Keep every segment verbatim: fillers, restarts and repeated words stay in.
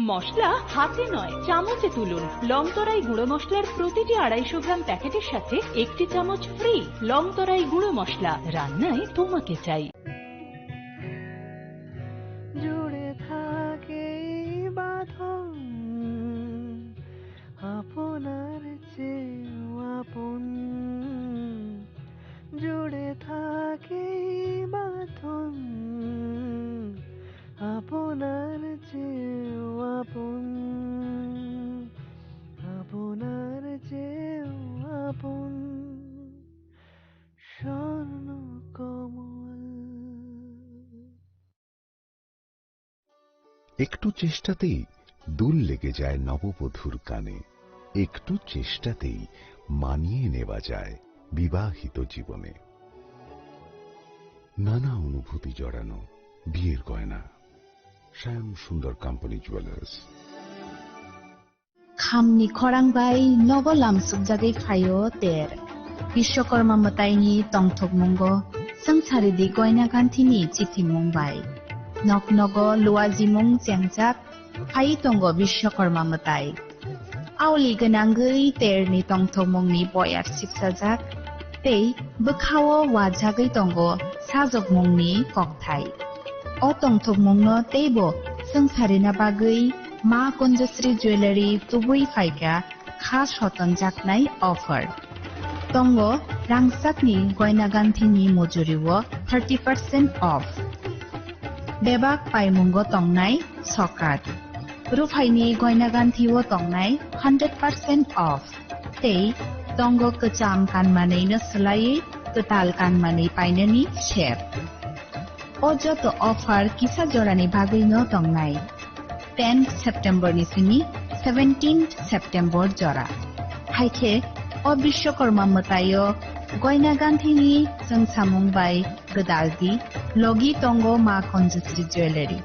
মশলা হাতে নয়, চামচে তুলুন। লংতরাই গুঁড়ো মশলার প্রতিটি আড়াইশো গ্রাম প্যাকেটের সাথে একটি চামচ ফ্রি। লংতরাই গুঁড়ো মশলা, রান্নায় তোমাকে চাই। জুড়ে থাকে এই বাঁধন, আপনার চেয়েও আপন। জুড়ে থাকে এই বাঁধন, আপনার চেয়েও আপন, আপনার চেয়েও আপন। স্বর্ণ কমল। একটু চেষ্টাতেই দুল লেগে যায় নববধূর কানে, একটু চেষ্টাতেই মানিয়ে নেওয়া যায় বিবাহিত জীবনে। নানা অনুভূতি জড়ানো বিয়ের গয়না। শ্যাম Sundar company jewellers. Khamni khorang bai nogo lamsukjagwi phaio ter. Bishwakarma mwtaini tongthokmungo swngcharidi goina ganthini chithimung bai. Nok nogo luajimung chengjak phai tongo Bishwakarma mwtai. Aoli gwnangwi terni tongthokmungni boyar sipsajak tei bwkhao wajagwi tongo sajokmungni kokthai. O tongthokmungno teibo swngcharina bagwi Ma Kunjasri Jewellery tubui phaikha kha sotonjaknai offer. Tongo rangchakni goina ganthini mujurio thirty percent off. Bebak paimungo tongnai sokat. Ruphaini goina ganthio tongnai hundred percent off. Tei tongo kwcham kanmanwino swlaiwi kwtal kanmanwi painani sep. O joto offer kisa jorani bagwino tongnai. Tenth September ni simi seventeenth September jora. Haikhe o Bishwakarma mwtaio goina ganthini chwngsamung bai gwdaldi logi tongo Ma Kunjasri Jewellery.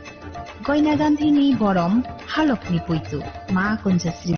Goina ganthini borom halokni puitu Ma Kunjasri.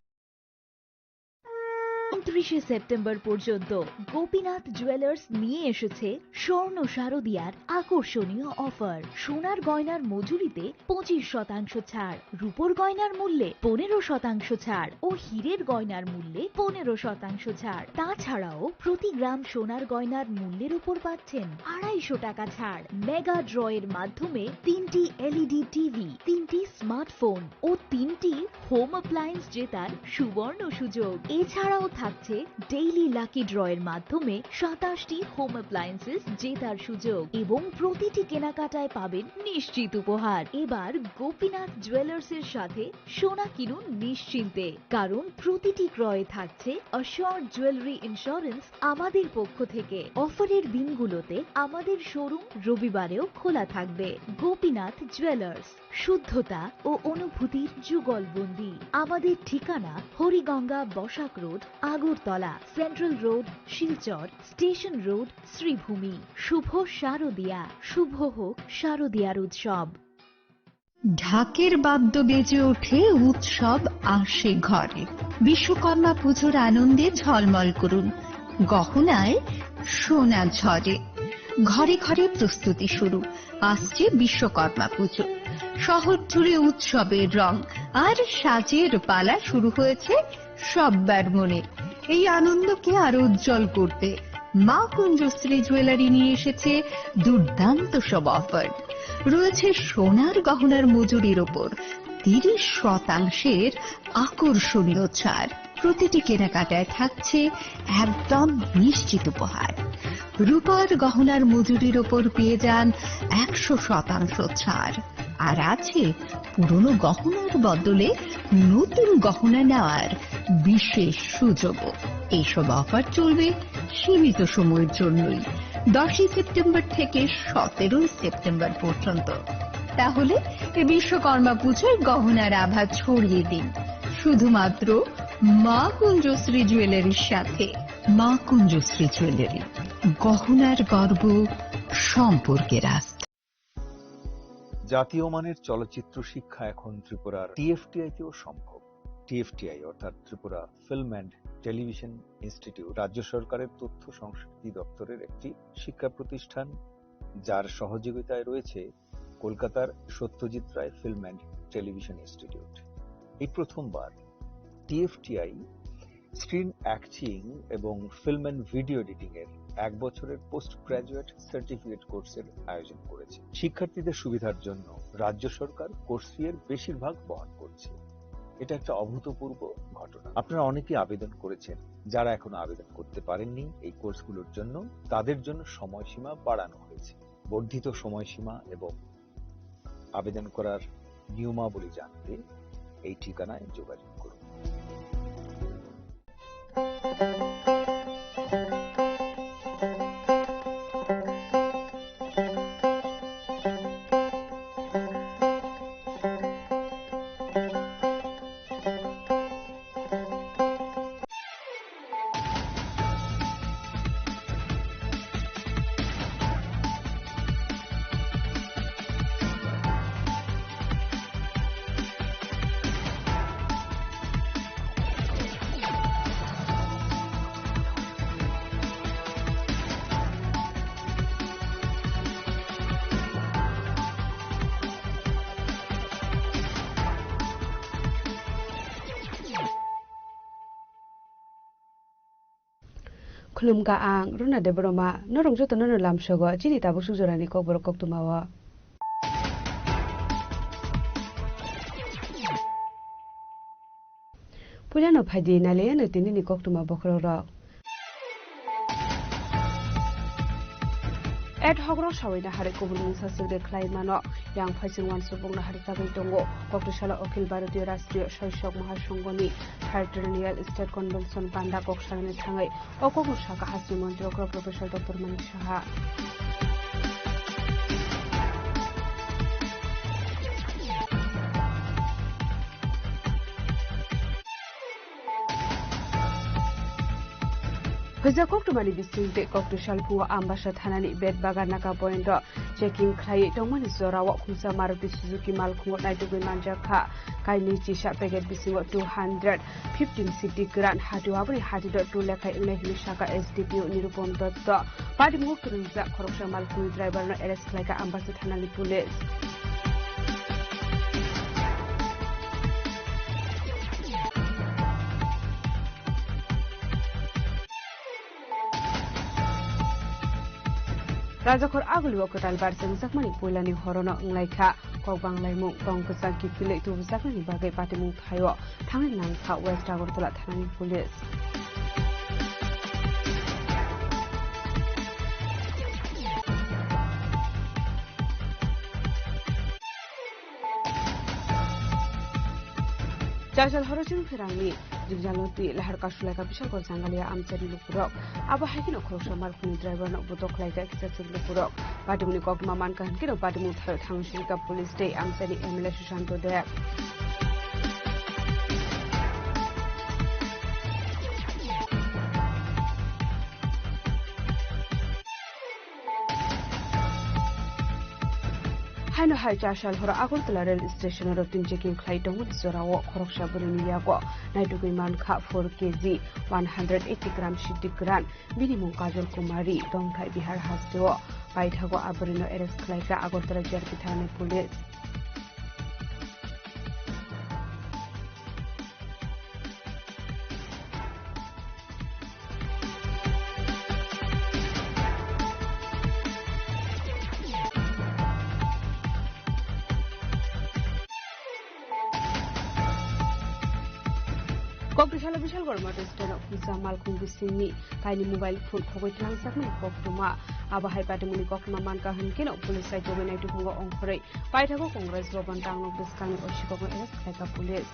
ঊনত্রিশে সেপ্টেম্বর পর্যন্ত গোপীনাথ জুয়েলার্স নিয়ে এসেছে স্বর্ণ শারদিয়ার আকর্ষণীয় অফার। সোনার গয়নার মজুরিতে পঁচিশ শতাংশ ছাড়, রূপোর গয়নার মূল্যে পনেরো শতাংশ ছাড় ও হীরের গয়নার মূল্যে পনেরো শতাংশ ছাড়। তাছাড়াও প্রতি গ্রাম সোনার গয়নার মূল্যের উপর পাচ্ছেন আড়াইশো টাকা ছাড়। মেগা ড্রয়ের মাধ্যমে তিনটি এলইডি টিভি, তিনটি স্মার্টফোন ও তিনটি হোম অ্যাপ্লায়েন্স জেতার সুবর্ণ সুযোগ। এছাড়াও থাকছে ডেইলি লাকি ড্রয়ের মাধ্যমে সাতাশটি হোম অ্যাপ্লায়েন্সেস জেতার সুযোগ এবং প্রতিটি কেনাকাটায় পাবেন নিশ্চিত উপহার। এবার গোপীনাথ জুয়েলার্সের সাথে সোনা কিনুন নিশ্চিন্তে, কারণ প্রতিটি ক্রয়ে থাকছে অ্যাসিওরড জুয়েলারি ইন্স্যুরেন্স আমাদের পক্ষ থেকে। অফারের দিনগুলোতে আমাদের শোরুম রবিবারেও খোলা থাকবে। গোপীনাথ জুয়েলার্স, শুদ্ধতা ও অনুভূতির যুগলবন্দি। আমাদের ঠিকানা Hariganga Basak road, Agartala, central road, Silchar, station road, Sreebhumi. শুভ শারদিয়া, শুভ হোক শারদিয়ার উৎসব। ঢাকের বাদ্য বেজে ওঠে, উৎসব আসে ঘরে। বিশ্বকর্মা পুজোর আনন্দে ঝলমল করুন, গহনায় সোনা ঝরে। ঘরে ঘরে প্রস্তুতি শুরু, আসছে বিশ্বকর্মা পুজো। শহর জুড়ে উৎসবের রং আর সাজের পালা শুরু হয়েছে সব্বার মনে। এই আনন্দকে আরো উজ্জ্বল করতে মা কুঞ্জশ্রী জুয়েলারি নিয়ে এসেছে দুর্দান্ত সব অফার। রয়েছে সোনার গহনার মজুরির ওপর তিরিশ শতাংশের আকর্ষণীয় ছাড়। প্রতিটি কেনাকাটায় থাকছে একদম নিশ্চিত উপহার। রূপার গহনার মজুরির ওপর পেয়ে যান একশো শতাংশ ছাড়। আর আছে পুরনো গহনার বদলে নতুন গহনা নেওয়ার বিশেষ সুযোগও। এইসব অফার চলবে সীমিত সময়ের জন্যই, দশই সেপ্টেম্বর থেকে সতেরোই সেপ্টেম্বর পর্যন্ত। তাহলে এ বিশ্বকর্মা পুজোয় গহনার আভা ছড়িয়ে দিন শুধুমাত্র মা কুঞ্জশ্রী জুয়েলারির সাথে। মা কুঞ্জশ্রী জুয়েলারি, গহনার গর্ব, সম্পর্কের আস্থা। জাতীয় মানের চলচ্চিত্র শিক্ষা এখন ত্রিপুরার টিএফটিআই তেও সম্ভব। টিএফটিআই অর্থাৎ Tripura film and television institute রাজ্য সরকারের তথ্য সংস্কৃতি দপ্তরের একটি শিক্ষা প্রতিষ্ঠান, যার সহযোগিতায় রয়েছে কলকাতার সত্যজিৎ Ray film and television institute. এই প্রথমবার টিএফটিআই স্ক্রিন অ্যাক্টিং এবং ফিল্ম অ্যান্ড ভিডিও এডিটিং এর এক বছরের পোস্ট গ্র্যাজুয়েট সার্টিফিকেট কোর্সের আয়োজন করেছে। শিক্ষার্থীদের সুবিধার জন্য রাজ্য সরকার কোর্স ফি এর বেশিরভাগ বহন করছে। এটা একটা অভূতপূর্ব ঘটনা। আপনারা অনেকেই আবেদন করেছেন, যারা এখনো আবেদন করতে পারেননি এই কোর্সগুলোর জন্য, তাদের জন্য সময়সীমা বাড়ানো হয়েছে। বর্ধিত সময়সীমা এবং আবেদন করার নিয়মাবলী জানতে এই ঠিকানায় যোগাযোগ করুন। Khulumkha ang Runa Debbarma, norok jotono no lamsogo chini tabuk suk jorani kokborok koktwmao. Puilano phaidi nailaiano tinini koktwma bokhorokrok. Ad hoc rok sawaina hari kubun mungsa swkre khlai mano. Yang phaising wansukmungno hari chagwi tongo. Koktwsalo Akhil Bharatiya Rashtriya Soisok Mahasonghoni Third Triennial State Convention panda kok sanani thangwi o kokno sakha hasteni montri okra Professor Doctor Manik Saha. Hwja koktwmani bisingtwi koktwi salphungo Ambasa thanani Betbagan Naka point o checking khlaiwi tongmani jorao khungsa Maruti Suzuki malkhungo naitugwi manjakha. Kainwi chisa packet bisingo two hundred fifteen C D kwran hatio, aboni hatito two lekha wngnai hwnwi sakha S D P O Nirupam Dotto. Patimung kwrwngjak khoroksa malkhungni driver no arrest khlaikha Ambasa thanani police. Rajakhor Agulio kwtal bar chengjakmani puilani horono wnglaikha. Kokbang laimung tong kwchang kiphilwi tubujaknani bagwi patimung thaio thangwi nangkha West Agartala thanani police. Chajal horo chwng pherangni jikjalo twi lahar kasulaikha Bishalgarh Jangalia amchaini lukurok. Abo hai kheno khoroksa malkhungni driver no bodok khlaikha kisa chwng lukurok. Patimungni koktwma mankha hinkhe no patimung thaio thangwi sirikha police tei amchaini M L A Sushanto Deb. Haino hai chasal horo Agartala rail station o routine checking khlai tongmani jorao khoroksa bwrwini yago naitugwi mankha four K G one hundred eighty gram sidi kwran. Bini mung Kajol Kumari, tongthai Bihar hasteo. Paithago a bwrwino arrest khlaikha Agartala G R P thanani police. Kokdisalo Bishalgarh Motor Stand o khungsa malkhung bisingni kaini mobile phone khogwi twlangjakmani koktwma. Abo hai patimungni koktwma mankha hwnkhe no police saichogwi naitugmung o ongkhorwi paithago Congress Bhavan tangnok bwskangni o sikokno arrest khlaikha police.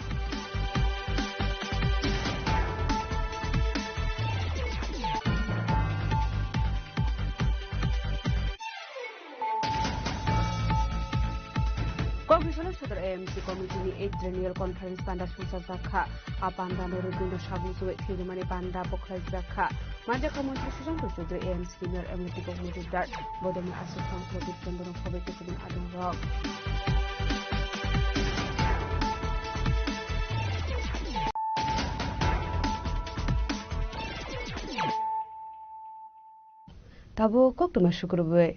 Kokdisalo Sodor A M C committee ni eighth General Conference panda songchajak kha. A panda no rwgwino sabung chubui thwirwmani panda bo khlaijak kha. Manjakha Montri Sushant Chaudhary, A M C ni Mayor, M L A Tipok Majumdar, Bodolni Aswk Thang Pradeep Chandra Khoboi tei kubun adongrok. Tabuk koktwma sukrubwi.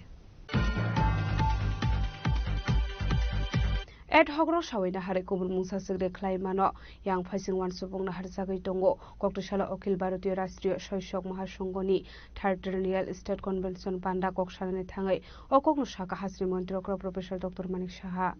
Ad hoc rok sawi naharwi kubun mungsa swkre khlai mano. Yang phaising uansukmung naharjagwi tongo. Koktwsalo Akhil Bharatiya Rashtriya Soisok Mahasonghoni Third Triennial State Convention panda kok sanani thangwi o kokno sakha hasini montri okra Professor Doctor Manik Saha.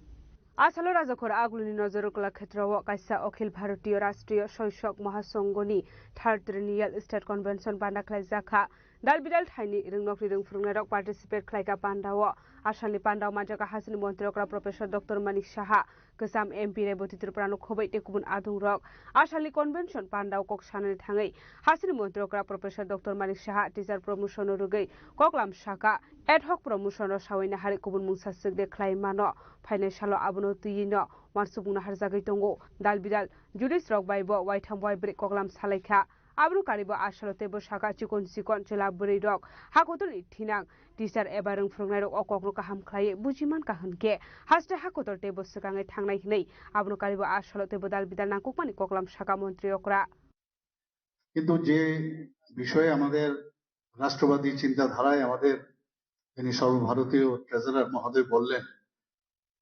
Asalo Rajakhor Agulini Nojor Kala Khetrao kaisa Akhil Bharatiya Rashtriya Soisok Mahasonghoni Third Triennial State Convention panda khlaijakha. Dal bidal thaini rwngnokni rwngphwrwngnairok participate khlaikha pandao. Asalni pandao manjakha hasini montri okra Professor Doctor Manik Saha, kwcham M P Reboti Tripurano khoboi tei kubun adungrok. Asalni convention pandao kok sanani thangwi hasini montri okra Professor Doctor Manik Saha teacher promotion-o rwgwi koklam sakha. Ad hoc promotion-o sawi naharwi kubun mungsa swkre khlai mano. Phainai salo abono twiwi no uansukmung naharjagwi tongo. Dal bidal judis rok bai bo waitham waibrwi koklam salaikha. Abono karibo asalo teibo sakha chikon chikon chwla bwrwi rok hakotorni thinang teacher eba rwngphwrwngnairok o kokno kaham khlaiwi buji mankha hwnkhe haste hakotor teibo swkangwi thangnai hwnwi abono karibo asalo teibo dal bidal nangkukmani koklam sakha montri okra. কিন্তু যে বিষয়ে আমাদের রাষ্ট্রবাদী চিন্তাধারায় আমাদের যিনি সর্বভারতীয় ট্রেজারার মহোদয় বললেন,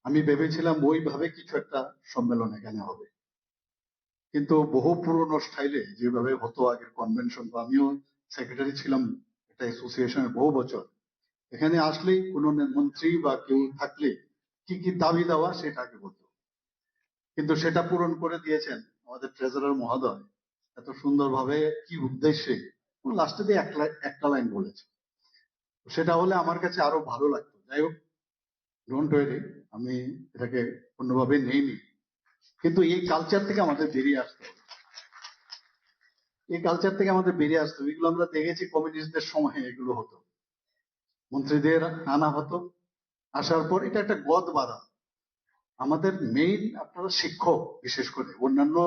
আমি ভেবেছিলাম ওইভাবে কিছু একটা সম্মেলন এখানে হবে, কিন্তু বহু পুরনো স্টাইলে যেভাবে হতো আগের কনভেনশন, বা আমিও সেক্রেটারি ছিলাম একটা অ্যাসোসিয়েশনের বহু বছর, এখানে আসলেই কোনো নে-, মন্ত্রী বা কেউ থাকলে কি কি দাবি দাওয়া সেটা আগে বলতো, কিন্তু সেটা পূরণ করে দিয়েছেন আমাদের ট্রেজারার মহোদয় এত সুন্দরভাবে, কি উদ্দেশ্যে, লাস্টে দিয়ে এক লাই-, একটা লাইন বলেছে। সেটা হলে আমার কাছে আরো ভালো লাগতো। যাই হোক, ডোন্ট ওয়ারি, আমি এটাকে অন্যভাবে নেইনি, কিন্তু এই কালচার থেকে আমাদের বেরিয়ে আসতে হবে। এই কালচার থেকে আমাদের বেরিয়ে আসতে হবে। এগুলো আমরা দেখেছি কমিউনিস্টদের সময় এগুলো হতো, মন্ত্রীদের আনা হতো, আসার পর এটা একটা গদ বাঁধা। আমাদের মেইন আপনারা শিক্ষক, বিশেষ করে অন্যান্য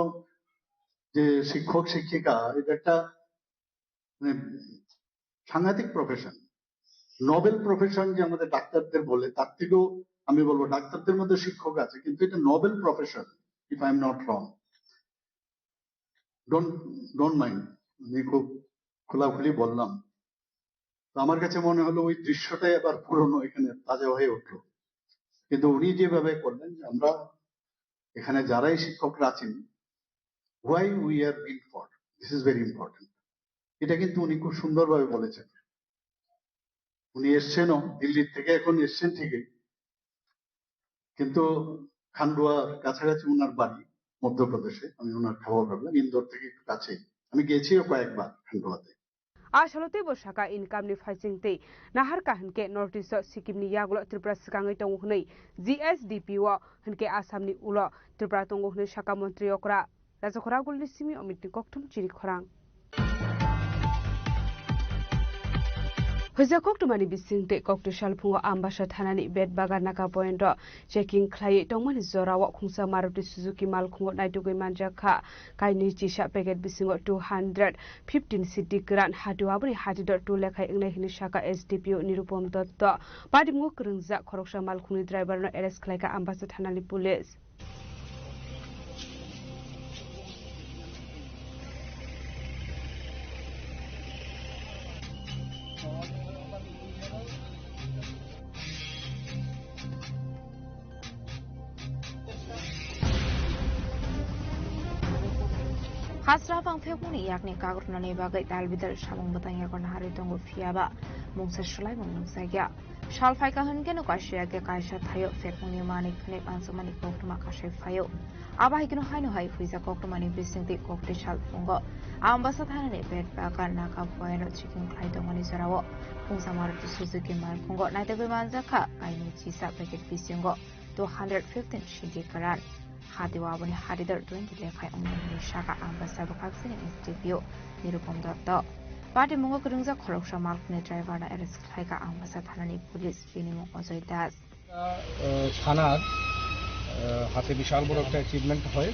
যে শিক্ষক শিক্ষিকা, এটা একটা মানে সাংঘাতিক প্রফেশন, নোবেল প্রফেশন যে আমাদের ডাক্তারদের বলে, তার থেকেও আমি বলবো ডাক্তারদের মধ্যে শিক্ষক আছে, কিন্তু এটা noble profession, if I am not wrong. Don't don't mind, আমি খুব খোলাখুলি বললাম। তো আমার কাছে মনে হলো ওই দৃশ্যটাই আবার পুরনো এখানে তাজা হয়ে উঠলো। কিন্তু উনি যেভাবে করলেন যে আমরা এখানে যারাই শিক্ষকরা আছেন, why we are being taught, this is very important, এটা কিন্তু উনি খুব সুন্দরভাবে বলেছেন। উনি এসছেনও দিল্লি থেকে, এখন এসছেন ঠিকই, কিন্তু খান্ডুয়ার কাছাকাছি ওনার বাড়ি, মধ্যপ্রদেশে। আমি ওনার খবর পেলাম, ইন্দোর থেকে একটু কাছেই। আমি গেছিও কয়েকবার খান্ডুয়াতে। Asalo teibo sakha income ni phaising tei naharkha hwnkhe North East o Sikkim ni yagulo Tripura swkangwi tongo hwnwi G S D P o hwnkhe Assam ni ulo Tripura tongo hwnwi sakha montri okra. Rajakhor Agulni simi Omitni kokthum chini khorang. Hwija koktwmani bising tei koktwi salphungo Ambasa thanani Betbagan Naka point o checking khlaiwi tongmani jorao khungsa Maruti Suzuki malkhungo naitugwi manjakha. Kainwi chisa packet bisingo two hundred fifteen C D kwran hati o aboni hati dor two lekhai wngnai hwnwi sakha S D P O Nirupom Dotto. Patimungo kwrwngjak khoroksa malkhungni driver no arrest khlaikha Ambasa thanani police. Hasra bang phekmungni yakni kagrwnani bagwi dalbidal samung bwtang yakarna harwi tongo, phiyaba mungsa swlaimung nukjakya. Sal phaikha hwnkhe no kaisa yakhe kaisa thaio phekmungni manwi khwnwi manjakmani koktwma kasai phaio. Abo hai kheno haino hai huijak koktwmani bisingtwi koktwi sal phungo. Ambasa thanani Betbagan Naka point o checking khlai tongmani jorao khungsa Maruti Suzuki malkhungo naitugwi manjakha kainwi chisa packet bisingo two hundred fifteen C D kwran. Hati o aboni hati dor twenty lekhai wngnai hwnwi sakha Ambasa bwkhaksini S D P O Nirupom Dotto. Patimungo kwrwngjak khoroksa malkhungni driver no arrest khlaikha Ambasa thanani police, bini mung Ajoy Das. আহ, থানার, আহ, হাতে বিশাল বড় একটা অ্যাচিভমেন্ট হয়।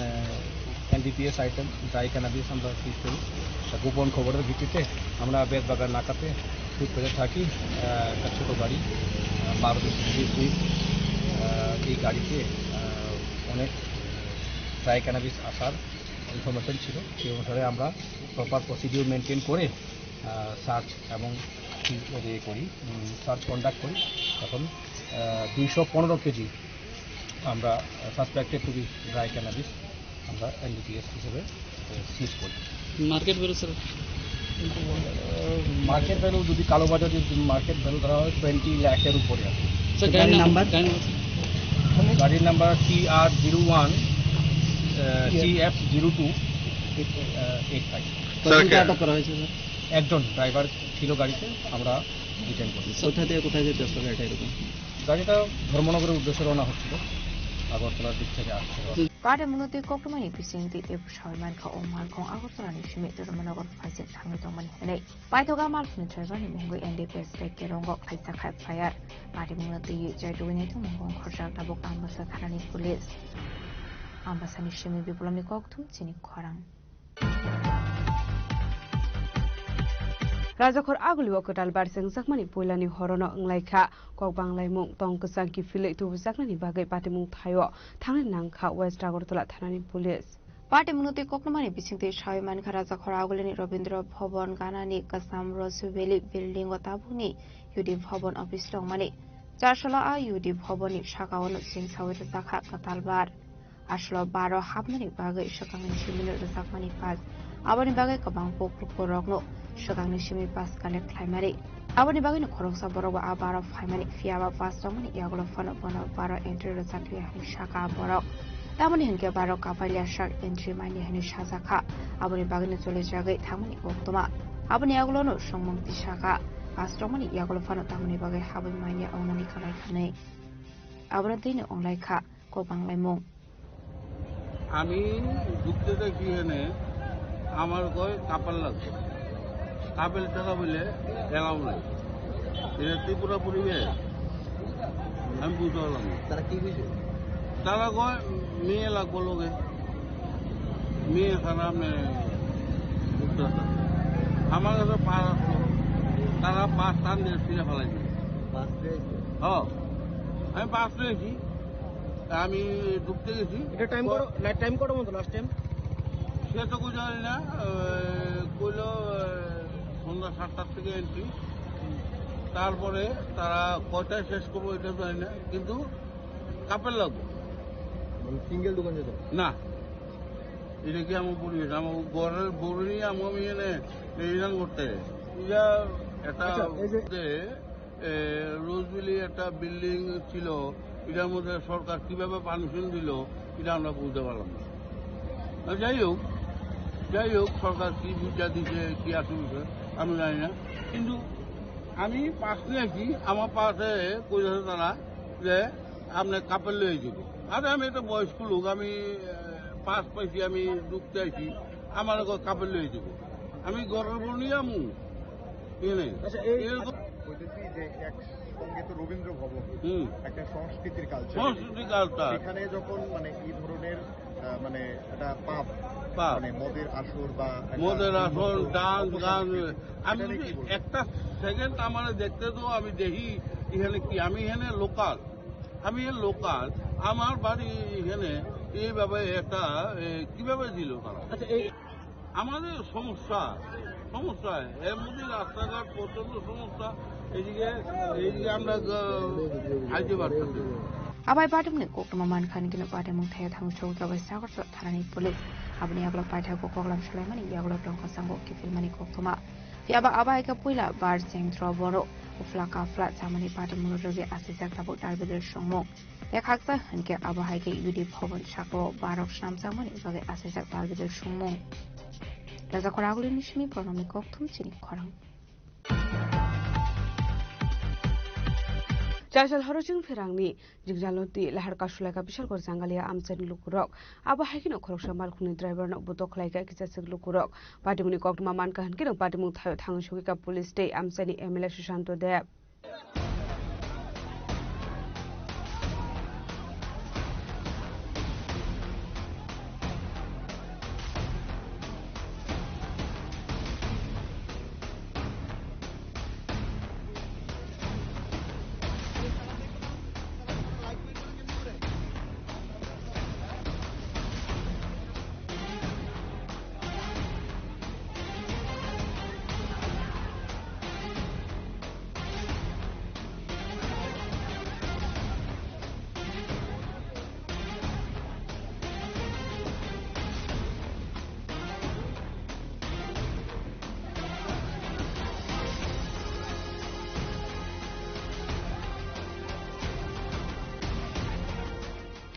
আহ, NDPS item dry cannabis আমরা সিজ করি। একটা গোপন খবরের ভিত্তিতে আমরা বেতবাগান নাকাতে খুঁজতে থাকি, আহ, একটা ছোট গাড়ি, আহ, মারুতি সুজুকি সুইফট, আহ, এই গাড়িতে, আহ, অনেক ড্রাই ক্যানাবিস আসার ইনফরমেশন ছিল। সেই অনুসারে আমরা প্রপার প্রসিডিউর মেনটেন করে, আহ, সার্চ এবং কি-, ইয়ে করি, উম, সার্চ কন্ডাক্ট করি। তখন, আহ, দুইশো পনেরো কেজি আমরা suspected to be dry cannabis আমরা এনডিপিএস হিসেবে সিজ করি। Market value, sir? Market value যদি কালোবাজারে যদি মার্কেট ভ্যালু ধরা হয়, টোয়েন্টি লাখের উপরে আছে। স্যার, গাড়ির গাড়ির নাম-, নাম্বার? গাড়ির নাম্বার? গাড়ির number T R zero one T F zero two eight five. Sir, কতজনকে কে- আটক করা হয়েছে, স্যার? একজন ড্রাইভার ছিল গাড়িতে, আমরা ডিটেইন করি। কোথা থেকে কোথায় যেতে আসতো গাড়িটা এরকম? গাড়িটা ধর্মনগরের উদ্দেশ্যে রওনা হচ্ছিল, আগরতলার দিক থেকে আসছিল। Patimungno tei koktwmani bisingtwi tei bwsai mankha o malkhung Agartala ni simi Dharmanagar phaijak thangwi tongmani hwnwi. Paithago malkhungni driver ni mungwi N D P S bai kerongo khaijak kha F I R. Patimungno twiwi chaitugwi naithok mungwi khorjak tabuk Ambasa thanani police. Ambasani simi Biplobni kokthum chini khorang. Rajakhor Agulio kwtal bar chengjakmani puilani horono wnglaikha. Kok banglaimung tong kwchang kiphilwi tubujaknani bagwi patimung thaio thangna nangkha West Agartala thanani police. Patimungno twi koktwmani bisingtwi sawi mankha Rajakhor Agulini Rabindra Bhavan ganani kwcham Rosu Valley building o tabukni U D Bhavan office tongmani. Charsala a U D Bhavan ni saka o no chengsawi rwjakha kwtal bar. Aswlo baro hapnani bagwi swkangni simino rwjakmani pass. Aboni bagwi kwbang kuk lukurokno swkangni simi pass collect khlaimani. Aboni bagwino khoroksa borok bo a baro phaimani, phiya ba pass rwmani yagulo phano bono baro entry rwjakliya hwnwi sakha borok. Tamoni hwnkhe baro kapailiya sak entry manya hwnwi sajakha. Aboni bagwino cholijakgwi thangmani koktwma. Aboni yagulono swngmung tisakha, pass rwmani yagulo phano tamoni bagwi habwi manya wngnani kwlai hwnwi. Abono twino wnglaikha. Kok banglaimung. আমি ঢুকতে দেখি এনে আমার কয় কাপড় লাগবে, কাপড় ছাড়া বলে এলাও নাই। এটা ত্রিপুরা পরিবেশ, আমি বুঝতে পারলাম না। তারা কি কইছে? তারা কয় মেয়ে লাগবো লোকে, মেয়ে ছাড়া আপনি ঢুকতে পারবেন না। আমার কাছে পাস আসলো, তারা পাস টান দিয়ে ছিঁড়ে ফেলাই দিল। পাস পেয়েছে? হ্যাঁ, আমি পাস পেয়েছি। আমি ঢুকতে গেছি। এটা টাইম কত, না, টাইম কত মতো লাস্ট টাইম? সে তো কিছু জানি না। আহ, কইলো, আহ, সন্ধ্যা সাতটার থেকে এন্ট্রি। তারপরে তারা কয়টায় শেষ করবো এটা জানি না, কিন্তু কাপড় লাগবে। মানে সিঙ্গেল দোকান যেত? না, এটা কি আমার পরিবেশ? আমার ঘরের বউরে নিয়ে আমি, আমি এনে এই রান করতে। এটা একটা আচ্ছা, এই যে এ, রোজভ্যালি একটা বিল্ডিং ছিল, এটার মধ্যে সরকার কিভাবে পারমিশন দিল, এটা আমরা বুঝতে পারলাম না। আর যাই হোক, যাই হোক, সরকার কি বুঝা দিছে, কি আছে বিষয়, আমি জানি না। কিন্তু আমি পাশ নিয়ে আছি, আমার পাশে কইতেছে তারা যে আপনি কাপড় লয়ে যাবো। আরে আমি একটা বয়স্ক লোক, আমি, আহ, পাস পাইছি, আমি ঢুকতে আইছি, আমার কাপড় লয়ে যাবো, আমি ঘরের বউ নিয়ে আমু। এনে আচ্ছা, এই এরকম কইতেছি যে একসঙ্গে তো রবীন্দ্র ভবন, হুম। একটা সংস্কৃতির কালচার। সংস্কৃতি কালচার। সেখানে যখন মানে এই ধরনের, আহ, মানে একটা পাব, পাব। মানে মদের আসর বা একটা মদের আসর, উন্মুক্ত ডান্স, গান, অপসংস্কৃতি, আমি সেটা নিয়ে যদি কি বলবেন? একটা সেকেন্ড আমার দেখতে তো আমি দেখি এখানে কি, আমি এখানে লোকাল, আমি লোকাল, আমার বাড়ি এখানে, এইভাবে একটা, এ, কিভাবে দিল তারা? আচ্ছা, এই আমাদের সমস্যা, সমস্যা। এর মধ্যে রাস্তাঘাট প্রচণ্ড সমস্যা। এইদিকে, এইদিকে আমরা, আহ, খাইতে পারতেছি না। Abai patimungni koktwma mankha hwnwi kheno patimung thaya thangwi sogwi kabai Sagartala thanani police. Aboni yagulo paithago koklam sulaimani yagulo tongkha sango kiphilmani koktwma. Phiya ba abo hai khe puila bar chengtro borok uphla kaphla chamani patimungno rwgwi achijak tabuk darbidil songmung. Tei khaksa hwnkhe abo hai khe U D Bhavan saka-o barok snamjakmani bagwi achijak darbidil songmung. Rajakhor Agulini simi Pranamni kokthum chini khorang. Chaisal Horosing Pherangni jikjalno twi lahar kasulaikha Bishalgarh Jangalia amchaini lukurok. Abo hai kheno khoroksa malkhungni driverno butok khlaikha kichasik lukurok. Patimungni koktwma mankha hwnkhe patimung thaio thangwi sogwikha police tei amchaini M L A Sushanto Deb.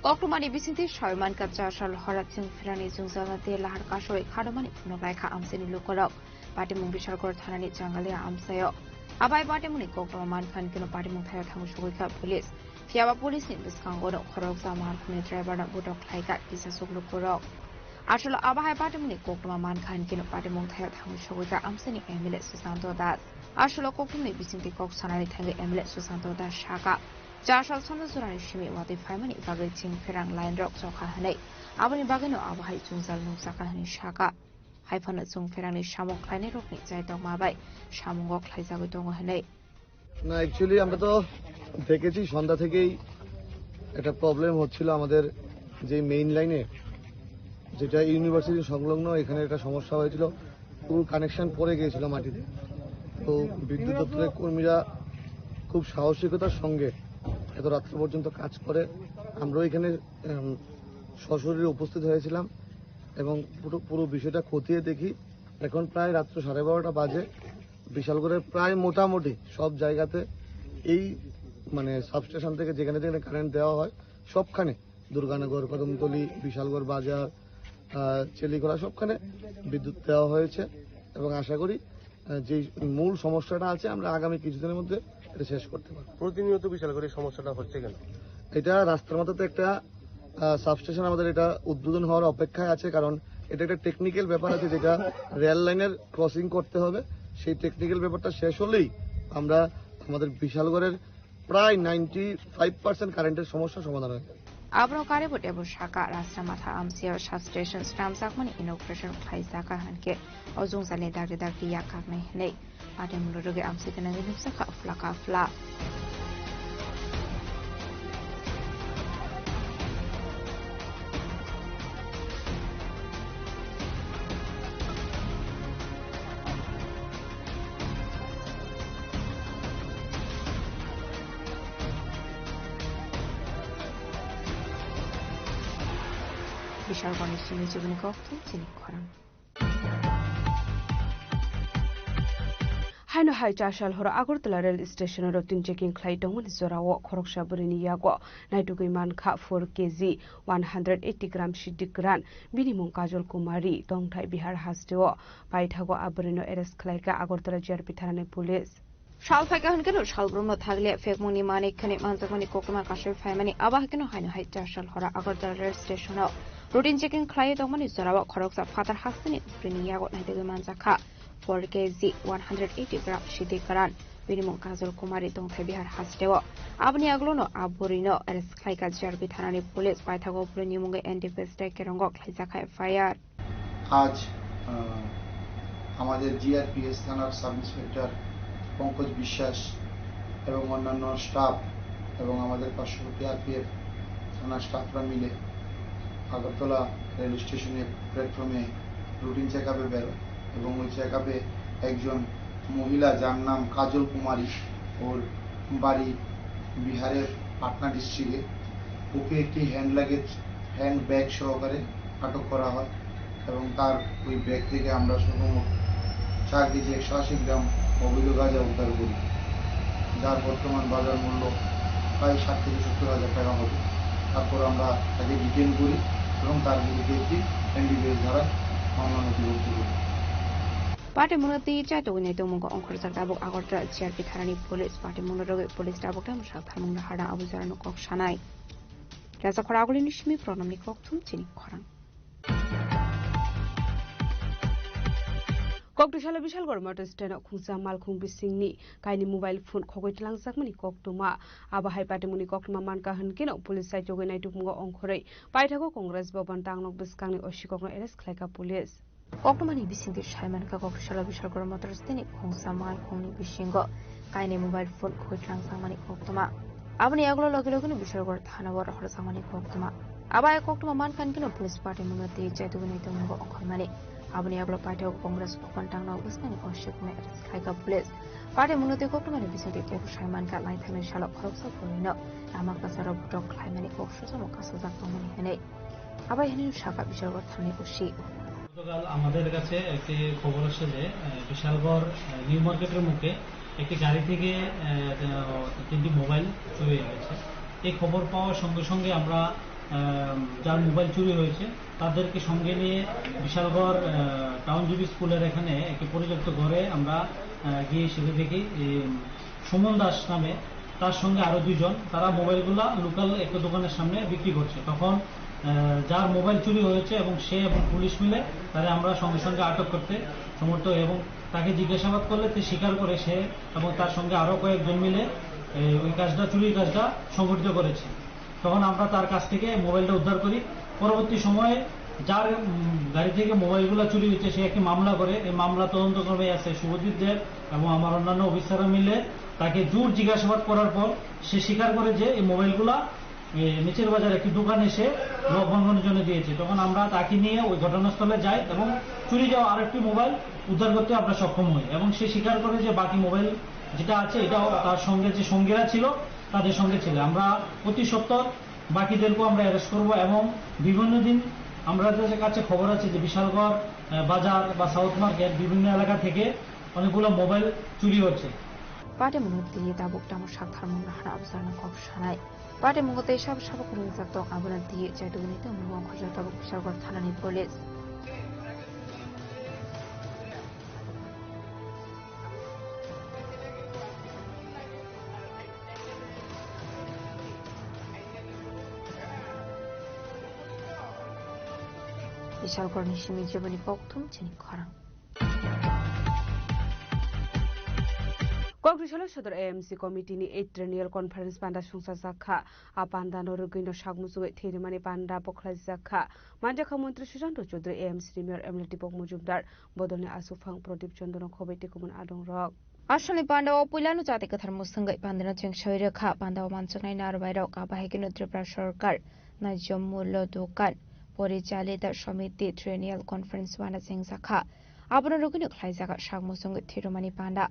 Koktwmani bisingtwi sawi mankha, chasal hora chwng pherangni jwngjalno tei lahar kasoi khadomani phunuk laikha amchaini lukurok. Patimung Bishalgarh thanani Changalia amchaio. Abai patimungni koktwma mankha hinkhe no patimung thaio thangwi sogwikha police. Phiyaba police ni bwskango no khoroksa maharkhungni driver no botok khlaikha kisasuk lukurok. Aswk abo hai patimungni koktwma mankha hinkhe no patimung thaio thangwi sogwikha amchaini M L A Susanto Das. Aswk koktwmani bisingtwi kok sanani thangwi M L A Susanto Das sakha, chasal sanda jorani simi watwi phaimani bagwi chwng pherang line rok chokha hwnwi, aboni bagwino abo hai jwngjal nukjakha hwnwi sakha. Hai phano chwng pherangni samung khlainairokni chaitokma bai samungo khlaijagwi tongo hwnwi. না, অ্যাকচুয়ালি আমরা তো দেখেছি সন্ধ্যা থেকেই একটা প্রবলেম হচ্ছিল আমাদের যে মেইন লাইনে, যেটা ইউনিভার্সিটি সংলগ্ন, এখানে একটা সমস্যা হয়েছিল, পুরো কানেকশন পড়ে গিয়েছিল মাটিতে। তো বিদ্যুৎ দপ্তরের কর্মীরা খুব সাহসিকতার সঙ্গে এত রাত্র পর্যন্ত কাজ করে। আমরাও এখানে, উম, সশরীরে উপস্থিত হয়েছিলাম এবং পুরো, পুরো বিষয়টা খতিয়ে দেখি। এখন প্রায় রাত্র সাড়ে বারোটা বাজে। বিশালগড়ের প্রায় মোটামুটি সব জায়গাতে এই, মানে, সাবস্টেশন থেকে যেখানে যেখানে কারেন্ট দেওয়া হয়, সবখানে দুর্গানগর, কদমতলি, বিশালগড় বাজার, আহ, চেলিখোলা, সবখানে বিদ্যুৎ দেওয়া হয়েছে এবং আশা করি, আহ, যেই মূল সমস্যাটা আছে, আমরা আগামী কিছুদিনের মধ্যে এটা শেষ করতে পারবো। প্রতিনিয়ত বিশালগড়ে এই সমস্যাটা হচ্ছে কেন? এটা রাস্তার মধ্যে তো একটা, আহ, সাবস্টেশন আমাদের এটা উদ্বোধন হওয়ার অপেক্ষায় আছে, কারণ এটা একটা টেকনিক্যাল ব্যাপার আছে, যেটা রেল লাইনের ক্রসিং করতে হবে। সেই টেকনিক্যাল ব্যাপারটা শেষ হলেই আমরা আমাদের বিশালগড়ের প্রায় নাইনটি ফাইভ পার্সেন্ট কারেন্টের সমস্যা সমাধান হয়ে যাবে। Abro kare bo tebo saka, Rashtramatha amchaio substation swnamjakmani inauguration khlaijak kha hwnkhe, o jwngjalni dagri dagri yak kaknai hwnwi patimungno rwgwi amchai gwnangwi nukjakha phlaka phla. Bishalgarhni simi chibini koktwma chini khorang. Haino hai chasal horo Agartala rail station-o routine checking khlai tongmani jorao khoroksa bwrwini yago naitugwi mankha four K G, one hundred eighty gram siddhi kwran. Bini mung Kajol Kumari, tongthai Bihar hasteo. Paithago a bwrwino arrest khlaikha Agartala G R P thanani police. Sal phaikha hwnkhe no salbrumno thaglia phekmungni manwi khwnwi manjakmani koktwma kasui phaimani, abo haikhe no haino hai chasal hora Agartala rail station-o routine checking khlaiwi tongmani jorao khoroksa phatar hasteni bwrwini yago naitugwi manjakha four K G, one hundred eighty gram siddhi kwran. Bini mung Kajol Kumari, tongthai Bihar hasteo. Aboni aglono a bwrwino arrest khlaikha G R P thanani police, paithago bwrwini mungwi N D P S tei kerongo khlaijakha F I R. আজ, আহ, আমাদের জিআরপিএস থানার sub inspector Pankaj বিশ্বাস এবং অন্যান্য স্টাফ এবং আমাদের পার্শ্ববর্তী আরপিএফ থানার স্টাফরা মিলে আগরতলা রেল স্টেশনের প্ল্যাটফর্মে রুটিন চেক আপে বেরোয় এবং ওই চেক আপে একজন মহিলা, যার নাম কাজল কুমারী, ওর বাড়ি বিহারের পাটনা ডিস্ট্রিক্টে, ওকে একটি হ্যান্ড লাগেজ, হ্যান্ড ব্যাগ সহকারে আটক করা হয় এবং তার ওই ব্যাগ থেকে আমরা সর্বমোট চার কেজি একশো আশি গ্রাম অবৈধ গাঁজা উদ্ধার করি, যার বর্তমান বাজার মূল্য প্রায় ষাট থেকে সত্তর হাজার টাকা হবে। তারপর আমরা তাকে ডিটেইন করি এবং তার বিরুদ্ধে একটি এনডিপিএস ধারায় মামলা নথিভুক্ত করি। Patimungno twi chaitugwi nai tongmungo ongkhorjak tabuk Agartala G R P thanani police. Patimungno rwgwi police tabuk tamo sak tharmungno hada abo jorano kok sanai. Rasa khoragulini simi pranamni kokthum chini khorang. Kokdusalo Bishalgarh Motor Stand-o khungsa malkhung bisingni kaini mobile phone khogwi tlangjakmani koktwma. Abo hai patimungni koktwma mankha hwnkhe no police chaitugwi naitukmungo ongkhorwi paithago Congress Bhavan tangnok bwskangni osikokno arrest khlaikha police. Koktwmani bisingtwi saimankha, Kokdusalo Bishalgarh Motor Stand-ni khungsa malkhungni bisingo kainwi mobile phone khoi tlangjakmani koktwma. Aboni yagulo logi logino Bishalgarh thana-o rohorjakmani koktwma. Abo hai koktwma mankha hinkhe no police patimungno twi chaitugwi nai tongmungo ongkhormani. Aboni yagulo paithago Congress Bhavan tangnok bwskangni osikokno arrest khlaikha police. Patimungno twi koktwmani bisingtwi teibo saimankha, laithangni salo khoroksa bwrwino lama kwcharo botok khlaimani kok sujamo kasajak tongmani hwnwi. Abai hwnwi sakha Bishalgarh thanani O C. গতকাল আমাদের কাছে একটি খবর আসে যে, আহ, বিশালগড়, আহ, নিউ মার্কেটের মুখে একটি গাড়ি থেকে, আহ, তিনটি মোবাইল চুরি হয়েছে। এই খবর পাওয়ার সঙ্গে সঙ্গে আমরা আহ, যার মোবাইল চুরি হয়েছে, তাদেরকে সঙ্গে নিয়ে বিশালগড়, আহ, টাউনজীবী স্কুলের এখানে একটি পরিত্যক্ত ঘরে আমরা, আহ, গিয়ে সেটা দেখি, এই, উম, সুমন দাস নামে, তার সঙ্গে আরো দুইজন, তারা মোবাইলগুলা লোকাল একটা দোকানের সামনে বিক্রি করছে। তখন, আহ, যার মোবাইল চুরি হয়েছে এবং সে এবং পুলিশ মিলে তারা আমরা সঙ্গে সঙ্গে আটক করতে সমর্থ হই এবং তাকে জিজ্ঞাসাবাদ করলে সে স্বীকার করে, সে এবং তার সঙ্গে আরো কয়েকজন মিলে, এ, ওই কাজটা, চুরির কাজটা সংঘটিত করেছে। তখন আমরা তার কাছ থেকে মোবাইলটা উদ্ধার করি। পরবর্তী সময়ে যার, উম, গাড়ি থেকে মোবাইলগুলো চুরি হয়েছে, সে একটি মামলা করে। এই মামলা তদন্তক্রমে আছে শুভজিৎ দেব এবং আমার অন্যান্য অফিসাররা মিলে তাকে জোর জিজ্ঞাসাবাদ করার পর সে স্বীকার করে যে এই মোবাইলগুলা, এ, নিচের বাজার একটি দোকানে সে লভ্যাংশনের জন্য দিয়েছে। তখন আমরা তাকে নিয়ে ওই ঘটনাস্থলে যাই এবং চুরি যাওয়া আরেকটি মোবাইল উদ্ধার করতে আমরা সক্ষম হই এবং সে স্বীকার করে যে বাকি মোবাইল যেটা আছে, এটাও তার সঙ্গে যে সঙ্গীরা ছিল, তাদের সঙ্গে ছিল। আমরা অতি সত্বর বাকিদেরকেও আমরা অ্যারেস্ট করব এবং বিভিন্ন দিন আমাদের কাছে খবর আছে যে বিশালগড়, আহ, বাজার বা সাউথ মার্কেট, বিভিন্ন এলাকা থেকে অনেকগুলো মোবাইল চুরি হচ্ছে। Party mungno twi tabuk tamo sak tharmung nahana abjarna kok sanai. Party mungo tei sabo sabo kwrwngjak tong, abono twi chaitugni tongmung wngkha jotabo Bishalgarh thanani police. Bishalgarhni simi jeboni kokthum chini khorang. Kokri salo Sodor A M C committee ni eight triennial conference panda sungsajak kha. A panda no rwgwi no sak muchungwi thwirimani panda bo khlaijak kha. Manjakha Montri Sushanta Chaudhary, A M C ni mayor M L A Deepak Majumdar, bodolni aswkphang Pradip Chandra no khobwi tei kubun adong rok. Asalni panda o puilano jati kwthar mwswngwi pandano chengsawi rwkha. Panda o manjaknai narwbai rok, abo hai kheno Tripura Sarkar, Naijo Mullo Dokan, Porichalita Samiti, Triennial Conference wana chengjakha. Abono rwgwino khlaijak sak muchungwi thwirwmani panda.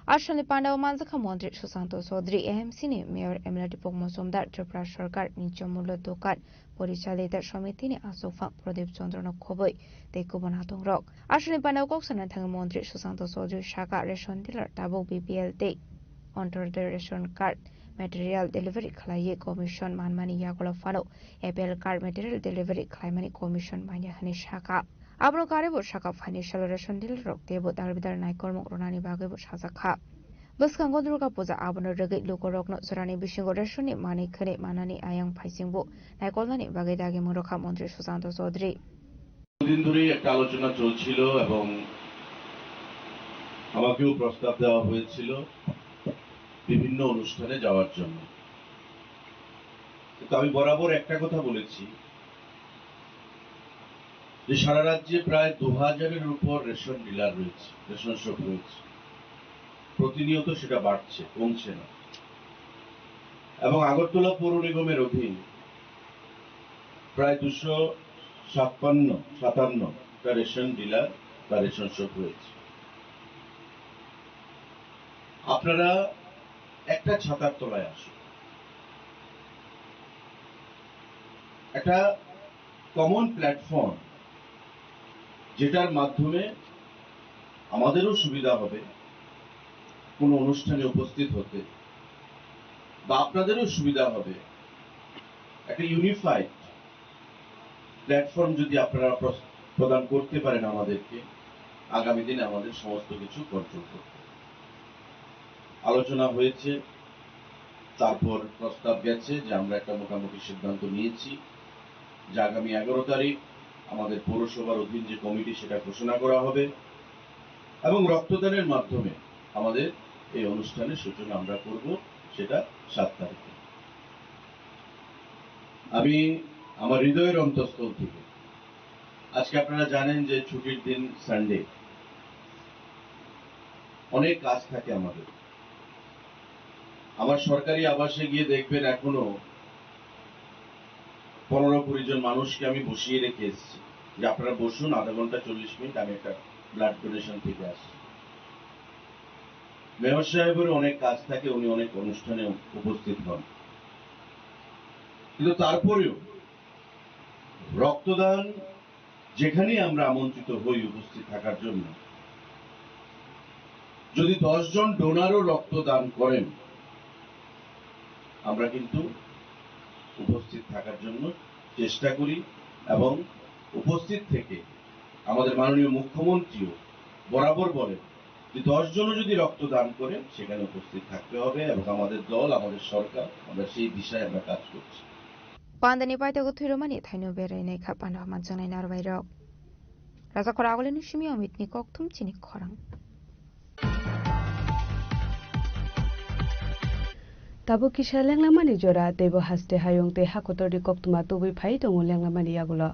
Asalni panda o manjakha Montri Sushanta Chaudhary, A M C ni mayor M L A Deepak Majumdar, Tripura Sarkar, Naijo Mullo Dokan, Porichalita Samiti ni aswkphang Pradip Chandra no khobwi tei kubun adong rok. Asalni panda o kok sana thangwi Montri Sushanta Chaudhary saka ration dealer tabuk B P L tei Antyodaya ration card material delivery khlaiwi commission manmani yagulo phano A P L card material delivery khlaimani commission manya hwnwi saka. Abono karwibo saka financial ration dealer rok teibo darbidar naikolmung rwnani bagwibo sajakha. Bwskango Durga Puja, abono rwgwi lukurokno jorani bisingo rationi manwi khwnwi manani ayang phaisingbo naikolnani bagwi dagimung rwkha Montri Sushanta Chaudhary. দুদিন ধরেই একটা আলোচনা চলছিল এবং আমাকেও প্রস্তাব দেওয়া হয়েছিল বিভিন্ন অনুষ্ঠানে যাওয়ার জন্য। কিন্তু আমি বরাবর একটা কথা বলেছি যে সারা রাজ্যে প্রায় দু হাজারের উপর রেশন ডিলার রয়েছে, রেশন শপ রয়েছে, প্রতিনিয়ত সেটা বাড়ছে, কমছে না। এবং আগরতলা পৌর নিগমের অধীন প্রায় দুশো ছাপ্পান্ন, সাতান্ন টা রেশন ডিলার বা রেশন শপ রয়েছে। আপনারা একটা ছাতার তলায় আসুন, একটা কমন প্ল্যাটফর্ম, যেটার মাধ্যমে আমাদেরও সুবিধা হবে কোনো অনুষ্ঠানে উপস্থিত হতে, বা আপনাদেরও সুবিধা হবে। একটা ইউনিফাইড প্ল্যাটফর্ম যদি আপনারা প্রস-, প্রদান করতে পারেন আমাদেরকে, আগামী দিনে আমাদের সমস্ত কিছু কন্ট্রোল করতে। আলোচনা হয়েছে, তারপর প্রস্তাব গেছে যে আমরা একটা মোটামুটি সিদ্ধান্ত নিয়েছি যে আগামী এগারো তারিখ আমাদের পৌরসভার অধীন যে কমিটি, সেটা ঘোষণা করা হবে এবং রক্তদানের মাধ্যমে আমাদের এই অনুষ্ঠানের সূচনা আমরা করব, সেটা সাত তারিখে। আমি আমার হৃদয়ের অন্তঃস্থল থেকে, আজকে আপনারা জানেন যে ছুটির দিন সানডে, অনেক কাজ থাকে আমাদের। আমার সরকারি আবাসে গিয়ে দেখবেন এখনো পনেরো কুড়ি জন মানুষকে আমি বসিয়ে রেখে এসেছি যে আপনারা বসুন, আধা ঘন্টা, চল্লিশ মিনিট, আমি একটা ব্লাড ডোনেশন থেকে আসি। মেয়র সাহেবেরও অনেক কাজ থাকে, উনি অনেক অনুষ্ঠানে উপস্থিত হন, কিন্তু তারপরেও রক্তদান যেখানেই আমরা আমন্ত্রিত হই উপস্থিত থাকার জন্য, যদি দশ জন ডোনারও রক্তদান করেন, আমরা কিন্তু উপস্থিত থাকার জন্য চেষ্টা করি এবং উপস্থিত থেকে আমাদের মাননীয় মুখ্যমন্ত্রীও বরাবর বলেন যে দশ জনও যদি রক্তদান করে সেখানে উপস্থিত থাকতে হবে এবং আমাদের দল, আমাদের সরকার, আমরা সেই দিশায় আমরা কাজ করছি। Pandani paithago thwirwkmani thaino berainai kha panda manjaknai narwbairok. Rajakhor agulini simi Amitni kokthum chini khorang. Tabuk kisa lenglamani jora, teibo haste hayung tei hakotorni koktwma tubui phai tongo lenglamani yagulo.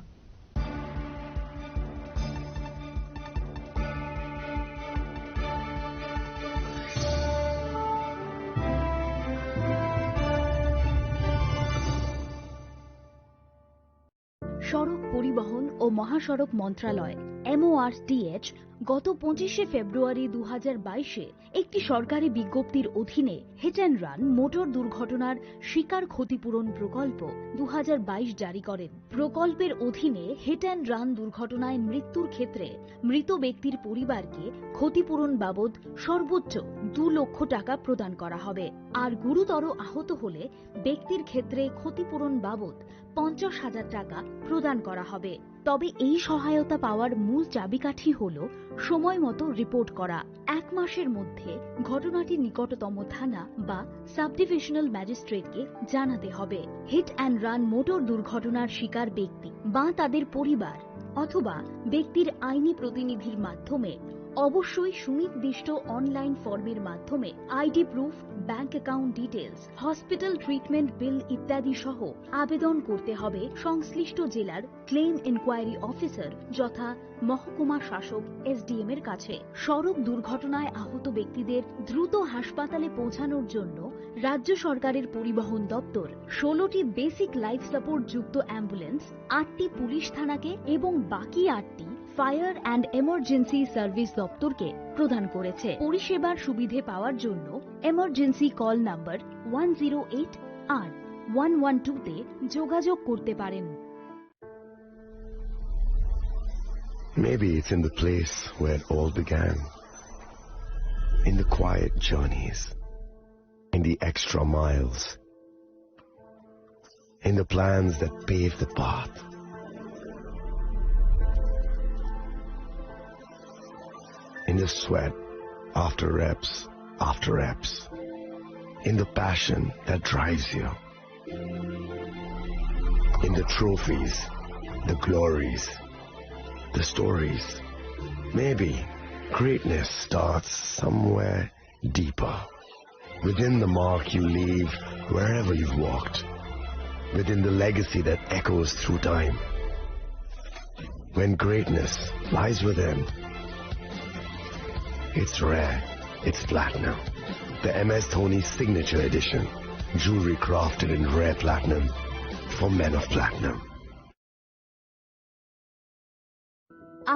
সড়ক পরিবহন ও মহাসড়ক মন্ত্রণালয়, এমওআরটিএইচ, গত পঁচিশে ফেব্রুয়ারি দু হাজার বাইশে একটি সরকারি বিজ্ঞপ্তির অধীনে হিট অ্যান্ড রান মোটর দুর্ঘটনার শিকার ক্ষতিপূরণ প্রকল্প দু হাজার বাইশ জারি করেন। প্রকল্পের অধীনে হিট অ্যান্ড রান দুর্ঘটনায় মৃত্যুর ক্ষেত্রে মৃত ব্যক্তির পরিবারকে ক্ষতিপূরণ বাবদ সর্বোচ্চ দু লক্ষ টাকা প্রদান করা হবে। আর গুরুতর আহত হলে ব্যক্তির ক্ষেত্রে ক্ষতিপূরণ বাবদ পঞ্চাশ হাজার টাকা প্রদান করা হবে। তবে এই সহায়তা পাওয়ার মূল চাবিকাঠি হল সময় মতো রিপোর্ট করা। এক মাসের মধ্যে ঘটনাটি নিকটতম থানা বা সাব ডিভিশনাল ম্যাজিস্ট্রেটকে জানাতে হবে। হিট অ্যান্ড রান মোটর দুর্ঘটনার শিকার ব্যক্তি বা তাদের পরিবার অথবা ব্যক্তির আইনি প্রতিনিধির মাধ্যমে অবশ্যই সুনির্দিষ্ট অনলাইন ফর্মের মাধ্যমে ID proof, bank account details, hospital treatment bill ইত্যাদি সহ আবেদন করতে হবে সংশ্লিষ্ট জেলার ক্লেম ইনকোয়ারি অফিসার, যথা মহকুমা শাসক, এসডিএম এর কাছে। সড়ক দুর্ঘটনায় আহত ব্যক্তিদের দ্রুত হাসপাতালে পৌঁছানোর জন্য রাজ্য সরকারের পরিবহন দপ্তর ষোলোটি বেসিক লাইফ সাপোর্ট যুক্ত অ্যাম্বুলেন্স আটটি পুলিশ থানাকে এবং বাকি আটটি ফায়ার অ্যান্ড এমার্জেন্সি সার্ভিস দপ্তরকে প্রদান করেছে। পরিষেবার সুবিধে পাওয়ার জন্য emergency call number one zero eight আর ওয়ান ওয়ান টু তে যোগাযোগ করতে পারেন। Maybe it's in the place where it all began. In the quiet journeys, in the extra miles, in the plans that pave the path, in the sweat after reps after reps, in the passion that drives you. In the trophies, the glories, the stories. Maybe greatness starts somewhere deeper. Within the mark you leave wherever you've walked. Within the legacy that echoes through time. When greatness lies within, it's rare, it's platinum. The M S Dhoni Signature Edition. Jewelry crafted in rare platinum for men of platinum.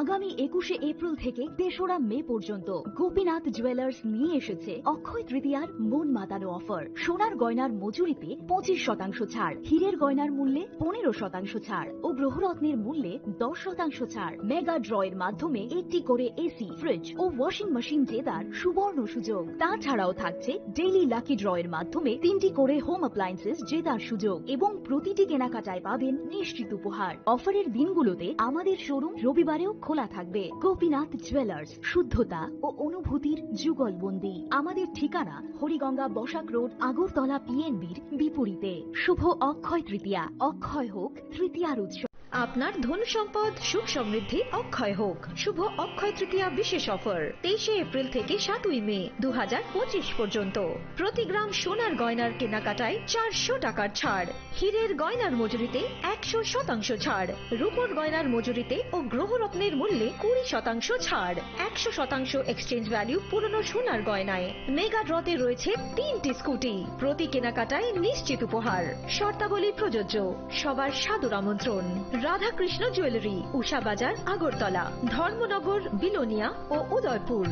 আগামী একুশে এপ্রিল থেকে তেসরা মে পর্যন্ত গোপীনাথ জুয়েলার্স নিয়ে এসেছে অক্ষয় তৃতীয়ার মন মাতানো অফার। সোনার গয়নার মজুরিতে পঁচিশ শতাংশ ছাড়, হীরের গয়নার মূল্যে পনেরো শতাংশ ছাড় ও গ্রহরত্নের মূল্যে দশ শতাংশ ছাড়। মেগা ড্র এর মাধ্যমে একটি করে এসি, ফ্রিজ ও ওয়াশিং মেশিন জেতার সুবর্ণ সুযোগ। তাছাড়াও থাকছে ডেইলি লাকি ড্র এর মাধ্যমে তিনটি করে হোম অ্যাপ্লায়েন্সেস জেতার সুযোগ এবং প্রতিটি কেনাকাটায় পাবেন নিশ্চিত উপহার। অফারের দিনগুলোতে আমাদের শোরুম রবিবারেও খোলা থাকবে। গোপীনাথ জুয়েলার্স, শুদ্ধতা ও অনুভূতির যুগলবন্দি। আমাদের ঠিকানা হরিগঙ্গা বসাক রোড, আগরতলা পিএনবির বিপরীতে। শুভ অক্ষয় তৃতীয়া, অক্ষয় হোক তৃতীয়ার উৎসব। আপনার ধন সম্পদ সুখ সমৃদ্ধি অক্ষয় হোক। শুভ অক্ষয় তৃতীয়া বিশেষ অফার তেইশে এপ্রিল থেকে সাতই মে দু হাজার পঁচিশ পর্যন্ত। প্রতি গ্রাম সোনার গয়নার কেনাকাটায় চারশো টাকার ছাড়, হীরের গয়নার মজুরিতে একশো শতাংশ ছাড়, রূপোর গয়নার মজুরিতে ও গ্রহরত্নের মূল্যে কুড়ি শতাংশ ছাড়, একশো শতাংশ এক্সচেঞ্জ ভ্যালু পুরনো সোনার গয়নায়। মেগা ড্রতে রয়েছে তিনটি স্কুটি, প্রতি কেনাকাটায় নিশ্চিত উপহার। শর্তাবলী প্রযোজ্য। সবার সাদর আমন্ত্রণ। রাধাকৃষ্ণ জুয়েলারি, উষা বাজার, আগরতলা, ধর্মনগর, বিলোনিয়া ও Udaipur.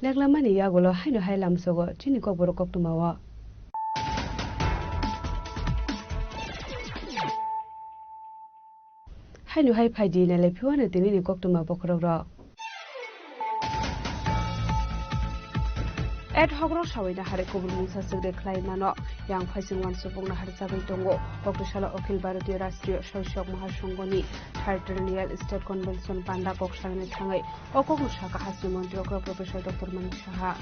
Leklamani yagulo haino hai lamsogo chini kokborok koktwmao. Haino hai phaidi nailai phiwano tinini koktwma bokhorok rok. Ad hoc rok sawi na hari kubun mungsa swk de khlai mano. Yang phaising wansukmung na hari chagwi tongo. Koktwsalo Akhil Bharatiya Rashtriya Soisok Mahasonghoni third Real Estate Convention panda kok salani thangwi o kokno sakha hasni montri okra Professor Doctor Manik Saha.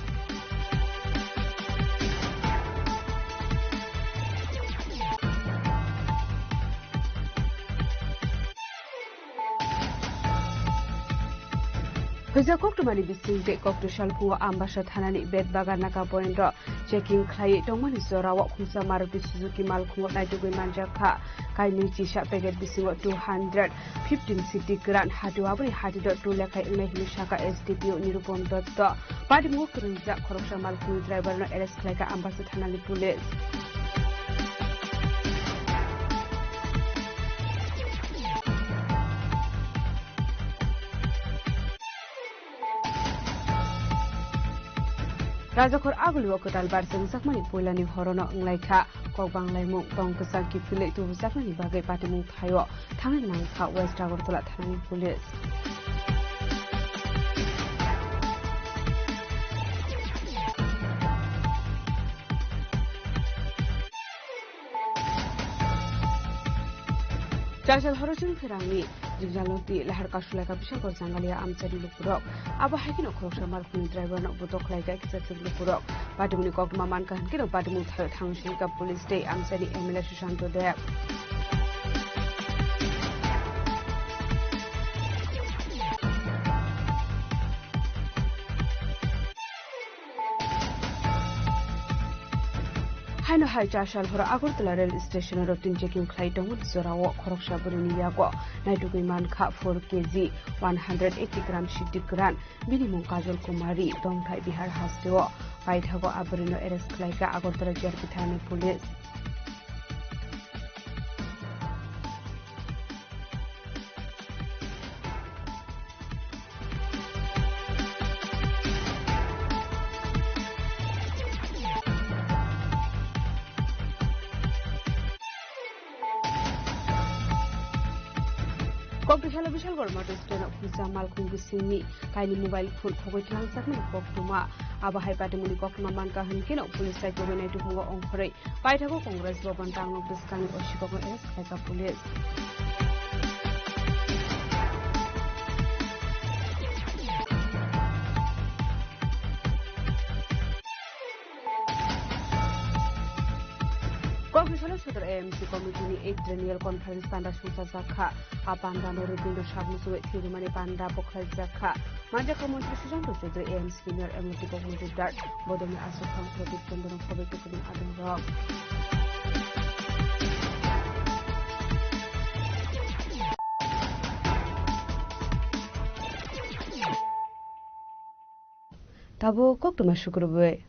Hwja koktwmani bisingtwi koktwi salphungo Ambasa thanani Betbagan Naka point o checking khlaiwi tongmani jorao khungsa Maruti Suzuki malkhungo naitugwi manjak kha. Kainwi chisa packet bisingo two hundred fifteen C D kwran hati o aboni hati do two lekha wngnai hwnwi sakha S D P O Nirupam Dotto. Patimungo kwrwngjak khoroksa malkhungni driver no arrest khlaikha Ambasa thanani police. Rajakhor Agulio kwtal bar chwngjakmani puilani horono wnglaikha. Kokbang laimung tong kwchang kiphilwi tubujaknani bagwi patimung thaio thangna nangkha West Agartala thanani police. Chasal Horosing Pherangni Jigjaloti lahar kasulaika Bishalgarh Jangalia amchaini lukurok. Abo hai kheno khoroksa malkhungni driver no botok khlaika kisa chwk lukurok. Patimungni koktwma mankha hinkhe no patimung thaio thangsinka police tei amchaini M L A Susanto Deb. Haino hai chasal horo Agartala rail station o routine checking khlai tongmani jorao khoroksa bwrwini yago naitugwi mankha four K G one hundred eighty gram C D kwran. Bini mung Kajol Kumari, tongthai Bihar hasteo. Paithago a bwrwino arrest khlaikha Agartala G R P thanani police. Kokdwsalo Bishalgarh Motor Stand o khungsa malkhung bisingni kaini mobile phone khogwi tlangjak mani koktwma. Abo hai patimungni koktwma mankha hwn kheno police sai tongwi nai tubungo ongkhorwi paithago Congress Bhavan tangnok bwskangni o sikokno arrest khlaikha police. Kokdwsalo Sodor A M C committee ni eighth annual conference panda songchajak kha. A panda no Rubindra Sharma songwi thwirwmani panda bo khlaijak kha. Manjakha Montri Sushanta Chaudhary, A M C ni Mayor Emoti Bok Mojumdar, Bodolni Aswk Thang Pradeep Chandra Khoboi Tukuning adongrok. Tabuk koktwma sukrubwi.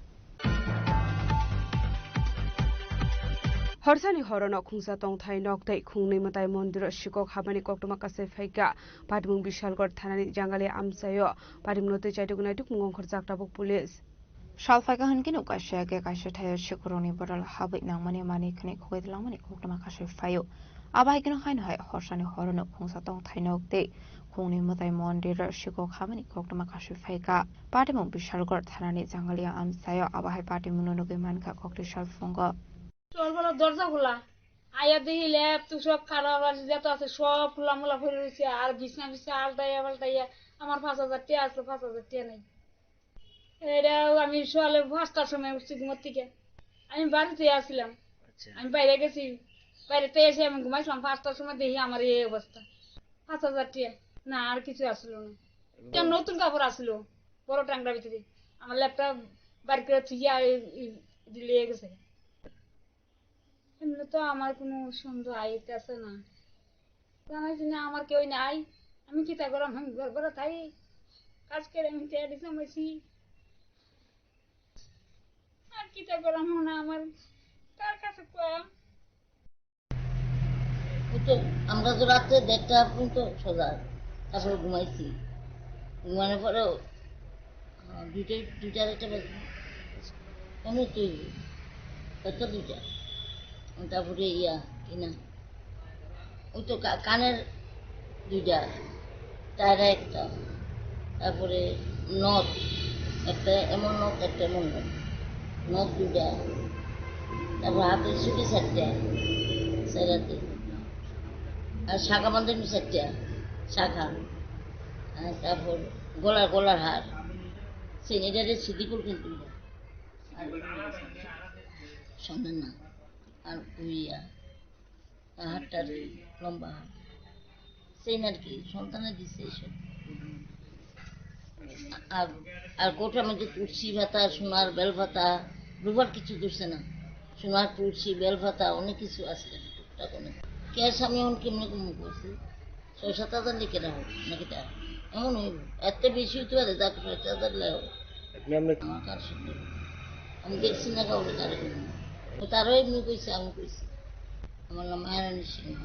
Horsani horono khungsa tongthai nok tei khungnwi mwtai mondiro sikok habani koktwma kasai phaikha. Patimung Bishalgarh thanani Jangalia amchaio patimungno twi chaitugwi naitukmung ongkhorjak tabuk police. Sal phaikha hwn kheno kaisa khe kaisa thaio sikorokni bodol habwi nangmani manwi khwnwi khogwi twlangmani koktwma kasui phaio. Abo hai kheno haino hai horsani horono khungsa tongthai nok tei khungni mwtai mondir sikok habani koktwma kasui phaikha. Patimung Bishalgarh thanani Jangalia amchaio abo hai patimungno nugwi mankha koktwi salphungo. চলফালা দরজা খোলা, আয়া দেখি ল্যাব তো সব খারাপ আছে, যত আছে সব খোলা মোলা পড়ে রয়েছে, আর বিছনা বিছনা আলটাইয়া পাল্টাইয়া আমার পাঁচ হাজার টিয়া আছে, পাঁচ হাজার টিয়া নেই। এটা আমি সকালে পাঁচটার সময় উঠছি ঘুমের থেকে, আমি বাড়িতে আসছিলাম, আচ্ছা। আমি বাইরে গেছি, বাইরেতে এসে আমি ঘুমাইছিলাম, পাঁচটার সময় দেখি আমার এই অবস্থা, পাঁচ হাজার টিয়া না, আর কিছু আসলো না। এটা নতুন কাপড় আসলো, বড় টাংরা ভিতরে, আমার ল্যাপটপ বার করে থুইয়া এই, এই দিলে গেছে। এমনি তো আমার কোনো সন্দেহ আইতেছে না। জানাই শুনে আমার কেউ নাই। আমি কিতা করাম? আমি ঘর ঘরে থাই। কাজ করে আমি টেয়ারি জমাইছি। আর কিতা করাম না আমার? কার কাছে কম? ও তো আমরা তো রাত্রে দেড়টা পর্যন্ত সোজা, তারপরে ঘুমাইছি। ঘুমানোর পরে আহ, দুইটায়, দুইটা আড়াইটা বাজে। এমনি তো হয়তো দুইটা। তারপরে ইয়া, কি না? ওই তো কা-, কানের দুইটা, চাইরা একটা, তারপরে নথ একটা, এমন নথ একটা, এমন নথ, নথ দুইটা, তারপর হাতে চুড়ি চারটা, চাইরাতে, আর শাখা বান্ধনী চারটা, শাখা, আর তারপর গলার, গলার হার, সেনেটারে সিদ্ধি করে কিন্তু আর সন্ধান না, আর ওই, আহ, হারটার লম্বা হার। সেই আর কি, সন্তানে দিছে এইসব। আর, আর কোটার মধ্যে তুলসী পাতা, সোনার বেল পাতা, রূপার কিছু ধরছে না। সোনার তুলসী, বেল পাতা, অনেক কিছু আছে টুকটাক অনেক। ক্যাশ আমি এখন কেমনে কম করছি? ছয় সাত হাজার লিখে রাখো, নাকি তা? এমন হইব। এত বেশি হইতে পারে, যাক ছয় সাত হাজার লেও। আপনি, আপনি আমার কার সঙ্গে? আমি দেখছি না কাউকে কারো কোনো। ও তারও এমনি কইছে, আমি কইছি। আমার নাম আয়রানী সিংহ।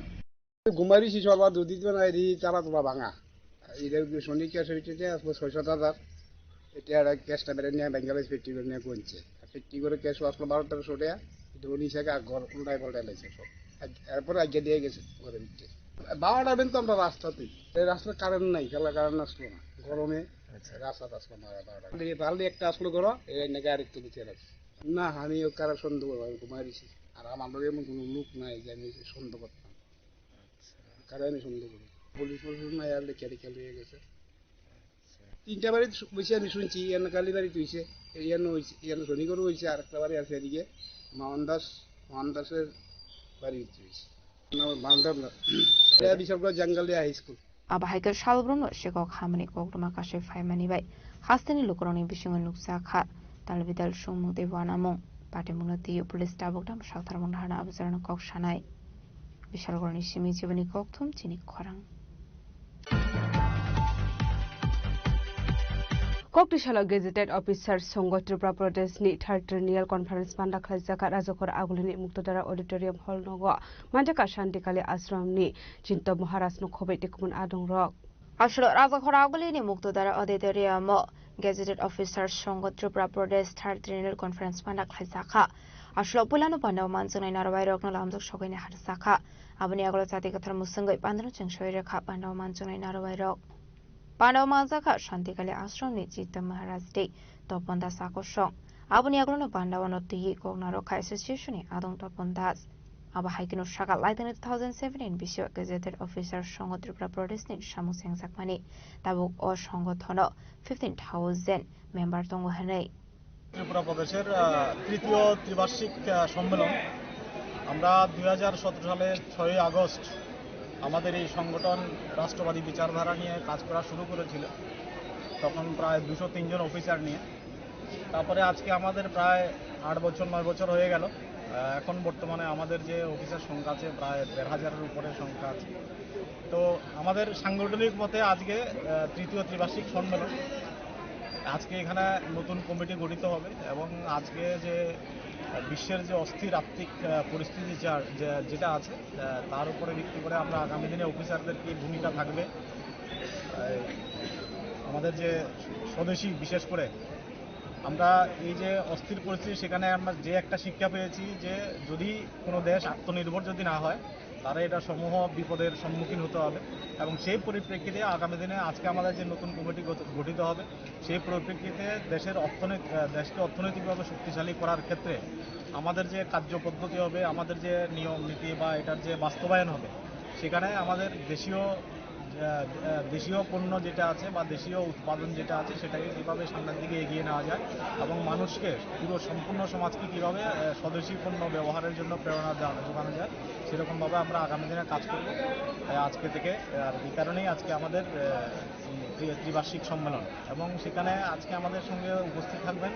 ঘুমারি শিশু আবার দুধ দিতে না, এদি তারা তোমার ভাঙা। এটা শনি ক্যাশ হইতে যে আসলে ছয় সাত হাজার। এটা একটা ক্যাশটা বেড়ে নিয়ে ব্যাংকালে ফিফটি করে নিয়ে গুনছে। ফিফটি করে ক্যাশ আসলো বারো তেরোশো টাকা। এটা উনি হিসাবে আর ঘর উল্টায় পাল্টায় লাগছে সব। আজ-, এরপরে আজকে দিয়ে গেছে ঘরের ভিতরে। বারোটা পর্যন্ত আমরা রাস্তাতেই। এই রাস্তার কারেন্ট নাই, খেলা কারেন্ট আসলো না। গরমে আচ্ছা। রাস্তাতে আসলো না বারোটা। এই তাহলে একটা আসলো ঘর, এই নাকি আরেকটু নিচে রাখছে। না, আমি ও কারো সন্দেহ করবো, আমি ঘুমাই দিছি। আর আমার লগে এমন কোনো লোক নাই যে আমি সন্দেহ করতাম। আচ্ছা। কারো আমি সন্দেহ করি। পুলিশ প্রশাসন নাই, আর লেখা লেখা লয়ে গেছে। তিনটা বাড়ি বসে আমি শুনছি, ইয়ান কালীবাড়িতে হইছে, ইয়ান হইছে, ইয়ান শনিগড় হইছে, আর একটা বাড়ি আছে এদিকে, মোহন দাস, মোহন দাসের বাড়িতে হইছে। না, বান্ধব না। এটা Bishalgarh Jangalia high school. Abo hai khe salbrumno sikok hamani koktwma kasui phaimani bai hasteni lukurokni bisingo nukjakha talbidal songmung tei uanamung. Patimungno twiwi police tabuk dam saktharmung hwnwi abo jorano kok sanai. Bishalgorni simi jiboni kokthum chini khorang. Koktwi salo Gazetted Officer Songho Tripura Pradesh ni Third Triennial Conference panda khlaijak kha Rajakhor Agulini Muktodara Auditorium Hall nogo manjakha Shantikali Ashram ni Chinto Maharaj no khobai tei kubun adong rok. Aswk Rajakhor Agulini Muktodara Auditorium o Gazetted Officer Songho Tripura Pradesh Third Triennial Conference panda khlaijak kha. Aswk puilano panda o manjaknai narwai rokno lamjak sogaini harjak kha. Aboni agolo chati kwthar mwswngwi pandano chwng soi rwkha panda o manjaknai narwai rok. Panda o manjakha Shantikali Ashram ni Chitto Maharaj tei Topon Das akosong. Aboni agolono panda o no twiwi kok narwkha association ni adong Topon Das. Abo hai kheno sakha laitangni two thousand seventeen bisio Gazetted Officer Songho Tripura Pradesh ni samung chengjakmani. Tabuk o songho thono fifteen thousand member tongo hwnwi. Tripura প্রদেশের, আহ, তৃতীয় ত্রিবার্ষিক, আহ, সম্মেলন। আমরা দুই হাজার সতেরো সালের ছয়ই আগস্ট আমাদের এই সংগঠন রাষ্ট্রবাদী বিচারধারা নিয়ে কাজ করা শুরু করেছিল, তখন প্রায় দুশো তিন জন অফিসার নিয়ে। তারপরে আজকে আমাদের প্রায় আট বছর, নয় বছর হয়ে গেল। আহ, এখন বর্তমানে আমাদের যে অফিসার সংখ্যা আছে, প্রায় দেড় হাজারের উপরে সংখ্যা আছে। তো আমাদের সাংগঠনিক মতে আজকে, আহ, তৃতীয় ত্রিবার্ষিক সম্মেলন। আজকে এখানে নতুন কমিটি গঠিত হবে এবং আজকে যে, আহ, বিশ্বের যে অস্থির আর্থিক, আহ, পরিস্থিতি যা-, যে-, যেটা আছে, আহ, তার উপরে ভিত্তি করে আমরা আগামী দিনে অফিসারদের কি ভূমিকা থাকবে, আহ, আমাদের যে স্বদেশী, বিশেষ করে আমরা এই যে অস্থির পরিস্থিতি, সেখানে আমরা যে একটা শিক্ষা পেয়েছি যে যদি কোনো দেশ আত্মনির্ভর যদি না হয়, তারা এটা সমূহ বিপদের সম্মুখীন হতে হবে। এবং সেই পরিপ্রেক্ষিতে আগামী দিনে আজকে আমাদের যে নতুন কমিটি গত-, গঠিত হবে, সেই পরিপ্রেক্ষিতে দেশের অর্থনীতি, আহ, দেশকে অর্থনৈতিকভাবে শক্তিশালী করার ক্ষেত্রে আমাদের যে কার্যপদ্ধতি হবে, আমাদের যে নিয়ম নীতি বা এটার যে বাস্তবায়ন হবে, সেখানে আমাদের দেশীয়, আহ, আহ, দেশীয় পণ্য যেটা আছে বা দেশীয় উৎপাদন যেটা আছে, সেটাকে কীভাবে সামনের দিকে এগিয়ে নেওয়া যায় এবং মানুষকে, পুরো সম্পূর্ণ সমাজকে কীভাবে, আহ, স্বদেশি পণ্য ব্যবহারের জন্য প্রেরণা দেওয়া, যোগানো যায়, সেরকমভাবে আমরা আগামী দিনে কাজ করব। তাই আজকে থেকে, আহ, আর এই কারণেই আজকে আমাদের, আহ, ত্রি-, ত্রিবার্ষিক সম্মেলন। এবং সেখানে আজকে আমাদের সঙ্গে উপস্থিত থাকবেন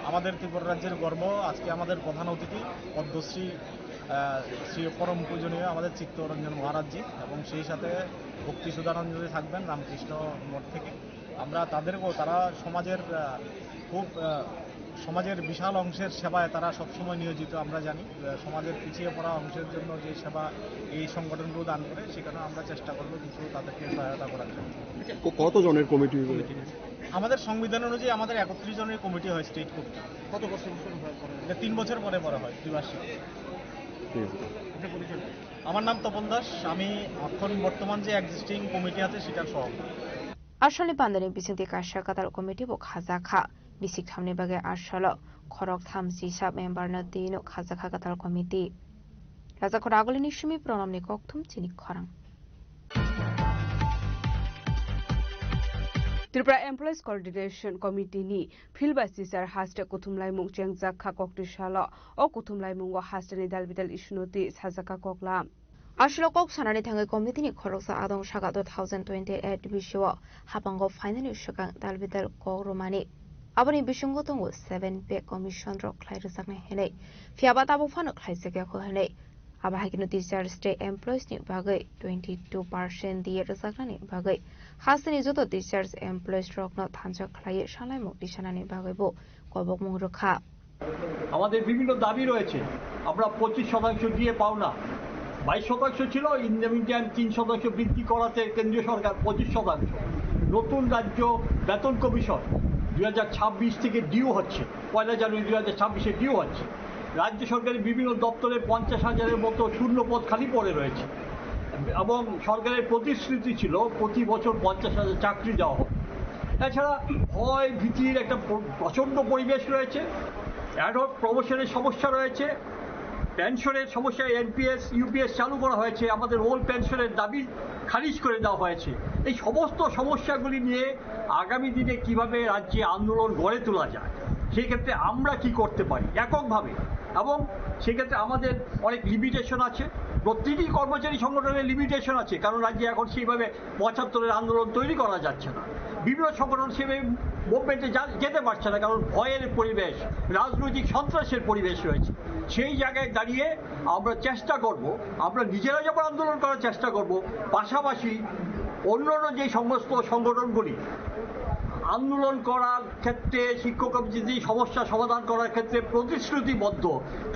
আমাদের ত্রিপুরা রাজ্যের গর্ব, আজকে আমাদের প্রধান অতিথি পদ্মশ্রী, আহ, শ্রী পরম পূজনীয় আমাদের চিত্তরঞ্জন মহারাজজি এবং সেই সাথে ভক্তি সুধানন্দজি থাকবেন রামকৃষ্ণ মঠ থেকে। আমরা তাদেরকেও, তারা সমাজের, আহ, খুব, আহ, সমাজের বিশাল অংশের সেবায় তারা সবসময় নিয়োজিত, আমরা জানি। আহ, সমাজের পিছিয়ে পড়া অংশের জন্য যে সেবা এই সংগঠনগুলো দান করে, সেখানে আমরা চেষ্টা করব কিছু তাদেরকে সহায়তা করার জন্য। আচ্ছা, ক-, কত জনের কমিটি হইব? আমাদের সংবিধান অনুযায়ী আমাদের একত্রিশ জনের কমিটি হয়, স্টেট কমিটি। কত বছর বছর হয় করে? এটা তিন বছর পরে পরে হয়, ত্রিবার্ষিক। ঠিক আছে। আপনার পরিচয়? আমার নাম তপন দাস। আমি এখন বর্তমান যে এক্সিস্টিং কমিটি আছে, সেটার সভাপতি। Asalni pandani bisingtwi kaisa kwtal committee bo khajak kha. Bisik thamni bagwi asalo khorok tham chisa member no twi no khajak kha kwtal committee. Rajakhor agulini simi pranamni kokthum chini khorang. Tripura Employees Coordination Committee ni Phil bai Sisar haste kuthumlaimung chengjak kha koktwi salo. O kuthumlaimungo hasteni dalbidal issue no twi sajak kha koklam. Aswk kok sanani thangwi committee ni khoroksa adong saka two thousand twenty-eight bisio hapango phainani swkang dalbidal kok rwmani. Aboni bisingo tongo seven pay commission rok khlai rwjaknai hinwi, phiyaba tabuk phano khlaijak ya kho hinwi. Abo hai kheno teachers tei employees ni bagwi twenty two percent diya rwjaknani bagwi hasteni joto teachers employees rokno thansa khlaiwi salaimung tisanani bagwi bo kobokmung rwkha. আমাদের বিভিন্ন দাবি রয়েছে। আমরা পঁচিশ শতাংশ ডিএ পাওনা, বাইশ শতাংশ ছিল, in the meantime তিন শতাংশ বৃদ্ধি করাতে কেন্দ্রীয় সরকার পঁচিশ শতাংশ। নতুন রাজ্য বেতন কমিশন দুই হাজার ছাব্বিশ থেকে ডিউ হচ্ছে, পয়লা জানুয়ারি দুই হাজার ছাব্বিশে ডিউ হচ্ছে। রাজ্য সরকারের বিভিন্ন দপ্তরে পঞ্চাশ হাজারের মতো শূন্য পদ খালি পড়ে রয়েছে এবং সরকারের প্রতিশ্রুতি ছিল প্রতি বছর পঞ্চাশ হাজার চাকরি দেওয়া হবে। এছাড়া ভয় ভীতির একটা প্র-, প্রচণ্ড পরিবেশ রয়েছে, অ্যাডহক প্রমোশনের সমস্যা রয়েছে, পেনশনের সমস্যা, এনপিএস, ইউপিএস চালু করা হয়েছে, আমাদের ওল্ড পেনশনের দাবি খারিজ করে দেওয়া হয়েছে। এই সমস্ত সমস্যাগুলি নিয়ে আগামী দিনে কিভাবে রাজ্যে আন্দোলন গড়ে তোলা যায়, সেক্ষেত্রে আমরা কি করতে পারি এককভাবে, এবং সেক্ষেত্রে আমাদের অনেক লিমিটেশন আছে, প্রতিটি কর্মচারী সংগঠনের লিমিটেশন আছে, কারণ রাজ্যে এখন সেইভাবে পঁচাত্তরের আন্দোলন তৈরি করা যাচ্ছে না। বিভিন্ন সংগঠন সেভাবে মুভমেন্টে যা-, যেতে পারছে না, কারণ ভয়ের পরিবেশ, রাজনৈতিক সন্ত্রাসের পরিবেশ রয়েছে। সেই জায়গায় দাঁড়িয়ে আমরা চেষ্টা করব, আমরা নিজেরা যেমন আন্দোলন করার চেষ্টা করব, পাশাপাশি অন্যান্য যে সমস্ত সংগঠনগুলি আন্দোলন করার ক্ষেত্রে, শিক্ষক কমিটির যে সমস্যা সমাধান করার ক্ষেত্রে প্রতিশ্রুতিবদ্ধ,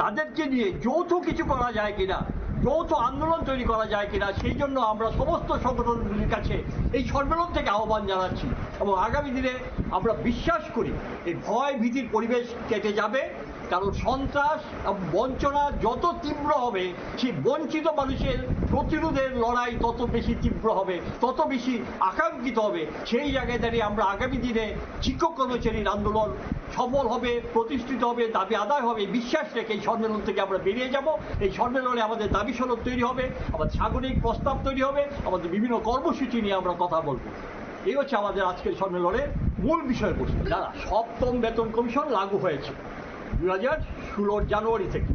তাদেরকে নিয়ে যৌথ কিছু করা যায় কিনা, যৌথ আন্দোলন তৈরি করা যায় কিনা, সেই জন্য আমরা সমস্ত সংগঠনগুলির কাছে এই সম্মেলন থেকে আহ্বান জানাচ্ছি। এবং আগামী দিনে আমরা বিশ্বাস করি এই ভয় ভীতির পরিবেশ কেটে যাবে, কারণ সন্ত্রাস এবং বঞ্চনা যত তীব্র হবে, সেই বঞ্চিত মানুষের প্রতিরোধের লড়াই তত বেশি তীব্র হবে, তত বেশি আকাঙ্ক্ষিত হবে। সেই জায়গায় দাঁড়িয়ে আমরা আগামী দিনে শিক্ষক কর্মচারীর আন্দোলন সফল হবে, প্রতিষ্ঠিত হবে, দাবি আদায় হবে, এই বিশ্বাস রেখে এই সম্মেলন থেকে আমরা বেরিয়ে যাব। এই সম্মেলনে আমাদের দাবি সনদ তৈরি হবে, আমাদের সাংগঠনিক প্রস্তাব তৈরি হবে, আমাদের বিভিন্ন কর্মসূচি নিয়ে আমরা কথা বলবো। এই হচ্ছে আমাদের আজকের সম্মেলনের মূল বিষয়বস্তু। দাদা, সপ্তম বেতন কমিশন লাগু হয়েছে দুই হাজার ষোলোর জানুয়ারি থেকে,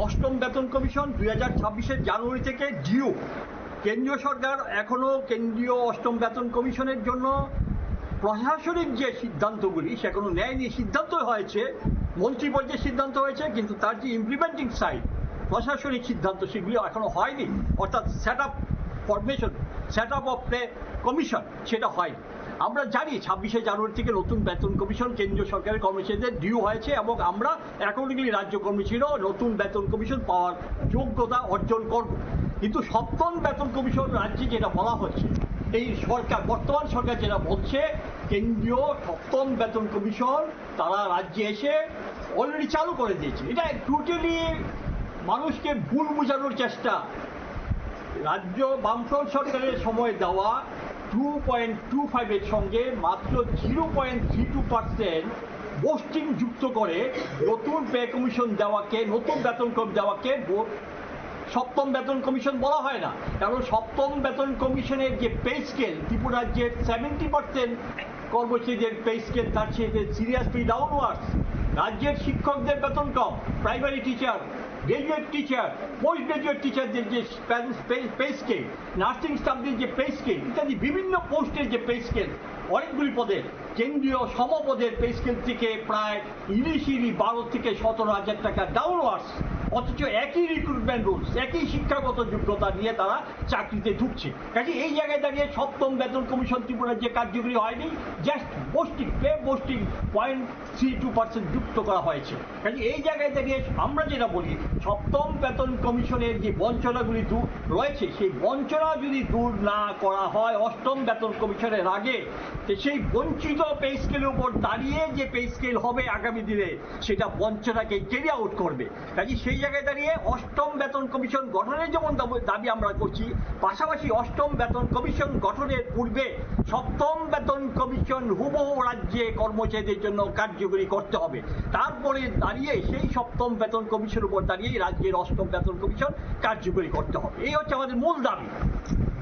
অষ্টম বেতন কমিশন দুই হাজার ছাব্বিশের জানুয়ারি থেকে ডিউ। কেন্দ্রীয় সরকার এখনো কেন্দ্রীয় অষ্টম বেতন কমিশনের জন্য প্রশাসনিক যে সিদ্ধান্তগুলি, সেগুলো নেয়নি। সিদ্ধান্ত হয়েছে, মন্ত্রী পর্যায়ে সিদ্ধান্ত হয়েছে, কিন্তু তার যে ইমপ্লিমেন্টিং সাইড, প্রশাসনিক সিদ্ধান্ত, সেগুলি এখনো হয়নি। অর্থাৎ set up formation, set up of pay commission, সেটা হয়নি। আমরা জানি ছাব্বিশে জানুয়ারি থেকে নতুন বেতন কমিশন কেন্দ্রীয় সরকারের কর্মচারীদের ডিউ হয়েছে এবং আমরা অ্যাকর্ডিংলি রাজ্য কমিশনও নতুন বেতন কমিশন পাওয়ার যোগ্যতা অর্জন করব। কিন্তু সপ্তম বেতন কমিশন রাজ্যে যেটা বলা হচ্ছে, এই সরকার, বর্তমান সরকার যেটা বলছে, কেন্দ্রীয় সপ্তম বেতন কমিশন তারা রাজ্যে এসে অলরেডি চালু করে দিয়েছে। এটা টোটালি মানুষকে ভুল বোঝানোর চেষ্টা। রাজ্য বামফ্রন্ট সরকারের সময় দেওয়া টু পয়েন্ট টু ফাইভের সঙ্গে মাত্র zero point three two percent boosting যুক্ত করে নতুন পে কমিশন দেওয়াকে, নতুন বেতন কম দেওয়াকে ব-, সপ্তম বেতন কমিশন বলা হয় না। কারণ সপ্তম বেতন কমিশনের যে পে স্কেল, ত্রিপুরা রাজ্যের সেভেন্টি পার্সেন্ট কর্মচারীদের পে স্কেল তার চেয়ে সিরিয়াসলি ডাউনওয়ার্ডস। রাজ্যের শিক্ষকদের বেতন কম, primary teacher, graduate teacher, post graduate টিচারদের যে পে স্কেল, নার্সিং স্টাফদের যে পে স্কেল ইত্যাদি বিভিন্ন পোস্টের যে পে স্কেল, অনেকগুলি পদে কেন্দ্রীয় সমপদের পে স্কেল থেকে প্রায় ইনিশিয়ালি বারো থেকে সতেরো হাজার টাকা ডাউনওয়ার্ডস। অথচ একই রিক্রুটমেন্ট রুলস, একই শিক্ষাগত যোগ্যতা নিয়ে তারা চাকরিতে ঢুকছে। কাজে এই জায়গায় দাঁড়িয়ে সপ্তম বেতন কমিশন ত্রিপুরার যে কার্যকরী হয়নি, just boosting, pay boosting point three two percent যুক্ত করা হয়েছে। কাজে এই জায়গায় দাঁড়িয়ে আমরা যেটা বলি, সপ্তম বেতন কমিশনের যে বঞ্চনাগুলি দূর রয়েছে, সেই বঞ্চনা যদি দূর না করা হয় অষ্টম বেতন কমিশনের আগে, তো সেই বঞ্চিত পে স্কেলের উপর দাঁড়িয়ে যে পে স্কেল হবে আগামী দিনে, সেটা বঞ্চনাকে ক্যারি আউট করবে। কাজে সেই জায়গায় দাঁড়িয়ে অষ্টম বেতন কমিশন গঠনের যেমন দাবি, দাবি আমরা করছি, পাশাপাশি অষ্টম বেতন কমিশন গঠনের পূর্বে সপ্তম বেতন কমিশন হুবহু রাজ্যে কর্মচারীদের জন্য কার্যকরী করতে হবে। তারপরে দাঁড়িয়ে সেই সপ্তম বেতন কমিশনের উপর দাঁড়িয়ে রাজ্যের অষ্টম বেতন কমিশন কার্যকরী করতে হবে। এই হচ্ছে আমাদের মূল দাবি।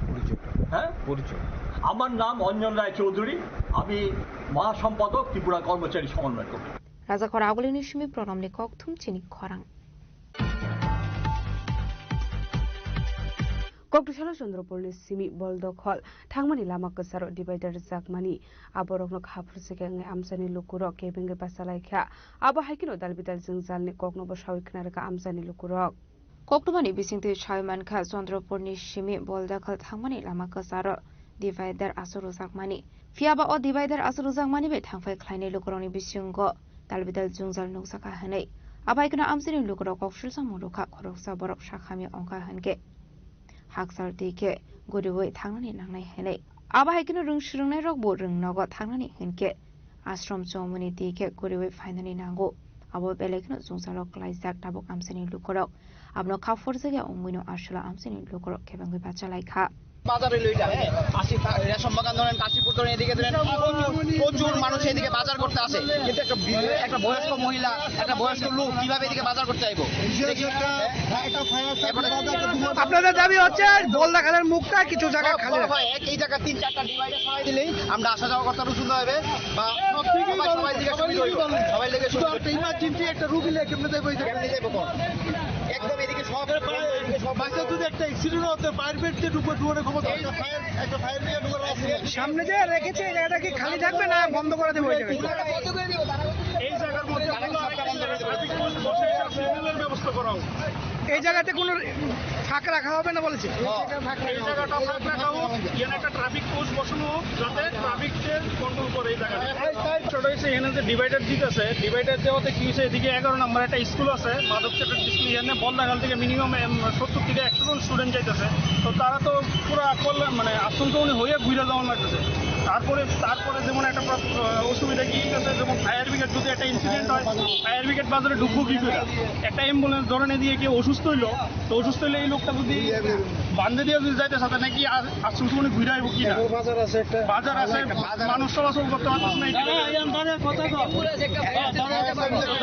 পরিচয়। হ্যাঁ? পরিচয়। আমার নাম অঞ্জন রায় চৌধুরী, আমি মহাসম্পাদক ত্রিপুরা কর্মচারী সমন্বয় committee. Rajakhor agulini simi pronomni kokthum chini khorang. Kokdusalo Chandrapurni simi bol dokhol thangmani lama kwcharo divider rwjakmani, aborokno kha phurjak wngwi amchaini lukurok kebengwi bachalaikha. Abo hai kheno dalbidal jwngjalni kokno bwsawi khna rwkha amchaini lukurok. Koktwmani bisingtwi sawi mankha, Chandrapurni simi bol dakhal thangmani lama kwcharo divider aswk rwjakmani. Phiyaba o divider aswk rwjakmani bai thangphai khlainai lukurokni bisingo dalbidal jwngjal nukjakha hwnwi. Abo hai kheno amchaini lukurok kok sulsamung rwkha, khoroksa borok sak hamya wngkha hwnkhe hakchal twi khe guriwi thangnani nangnai hwnwi. Abo hai kheno rwng swrwngnairokbo rwng nogo thangnani hwnkhe ashram chomoni twi khe guriwi phainani nango. Abo belai kheno jwngjalo klaijak tabuk amchaini lukurok. Abono kha phurjakya wngwino aswla amchaini lukurok kebengwi bachalaikha. বাজারে লইটা, হ্যাঁ, আশি, রেশম বাগান ধরেন, কাশীপুর ধরেন, এদিকে ধরেন, প্রচুর, প্রচুর মানুষ এদিকে বাজার করতে আসে, কিন্তু একটা বি-, একটা বয়স্ক মহিলা, একটা বয়স্ক লোক কিভাবে এদিকে বাজার করতে চাইবো? আপনাদের দাবি হচ্ছে বলদা খালের মুখটা কিছু জায়গা খালি রাখা। এই জায়গা তিন চারটা ডিভাইডার সরাই দিলেই আমরা আসা যাওয়া করতে আরো সুন্দর হবে, বা সব দিকেই সবাই, ভালো, সবাই দিকে সবাই সুবিধা হইব। দিকেই ভালো। সবাই লেগে কিন্তু সুবিধা একটা হইব। রুগী নিয়ে কেমনে যাইবো এই জায়গায়? কেমনে যাইবো কম? একদম এদিকে সব, এদিকে সব। বাচ্চা যদি একটা অ্যাক্সিডেন্ট হতে, প্রাইভেট যে ঢুকবে, ঢুকানোর ক্ষমতা আছে। একটা ফায়ার, একটা ফায়ার ব্রিগেড ঢুকানো আছে। সামনে যে রেখেছে, এই জায়গাটা কি খালি থাকবে না বন্ধ করে দেবো এই জায়গাটা? এই জায়গার মধ্যে কোনো একটা ট্রাফিক পুলিশ বসে একটা সিগন্যালের ব্যবস্থা করা হোক। এই জায়গাতে কোনো ফাঁক রাখা হবে না বলেছে? এই জায়গাটা ফাঁক রাখা হোক, এখানে একটা ট্রাফিক পোস্ট বসানো হোক, যাতে ট্রাফিক যে কন্ট্রোল করে এই জায়গাটা। সেটা হচ্ছে এখানে যে ডিভাইডার দিতেছে, ডিভাইডার দেওয়াতে কি হয়েছে, এদিকে এগারো নম্বর একটা স্কুল আছে, মাধব চ্যাটার্জি স্কুল, এখানে বলদাখাল থেকে মিনিমাম, এম, সত্তর থেকে একশো জন স্টুডেন্ট যাইতেছে। তো তারা তো পুরো আকল, মানে, আতঙ্ক হয়ে ঘুরে যাওয়া লাগতেছে। তারপরে, তারপরে যেমন একটা প্র-, অসুবিধা কি হইতেছে, যেমন ফায়ার ব্রিগেড যদি একটা ইনসিডেন্ট হয়, ফায়ার ব্রিগেড বাজারে ঢুকবো কি করে? একটা অ্যাম্বুলেন্স ধরেন এদিকে কেউ অসুস্থ হইলো, তো অসুস্থ হইলে এই লোকটা যদি বান্ধে দিয়ে যদি যাইতে সাথে নাকি আর আশ্রম ঘুরে আইবো কি না? বাজার আছে একটা। বাজার আছে, বাজার। মানুষ চলাচল করতে পারতেছে না এই জায়গায়।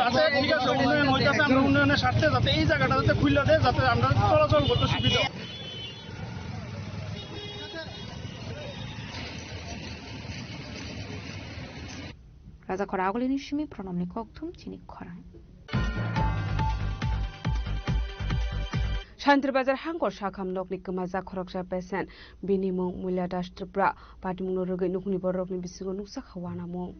আচ্ছা, ঠিক আছে, উন্নয়ন হইতেছে, আমরা উন্নয়নের স্বার্থে যাতে এই জায়গাটা যাতে খুলে দেয়, যাতে আমরা চলাচল করতে সুবিধা হয়। Rajakhor agulini simi pronomni kokthum chini khorang. Shantir Bazar hangkor sakham nokni kwmajak khoroksa patient, bini mung Mulya Das Tripura, patimungno rwgwi nukhungni bororokni bisingo nukjakha uanamung.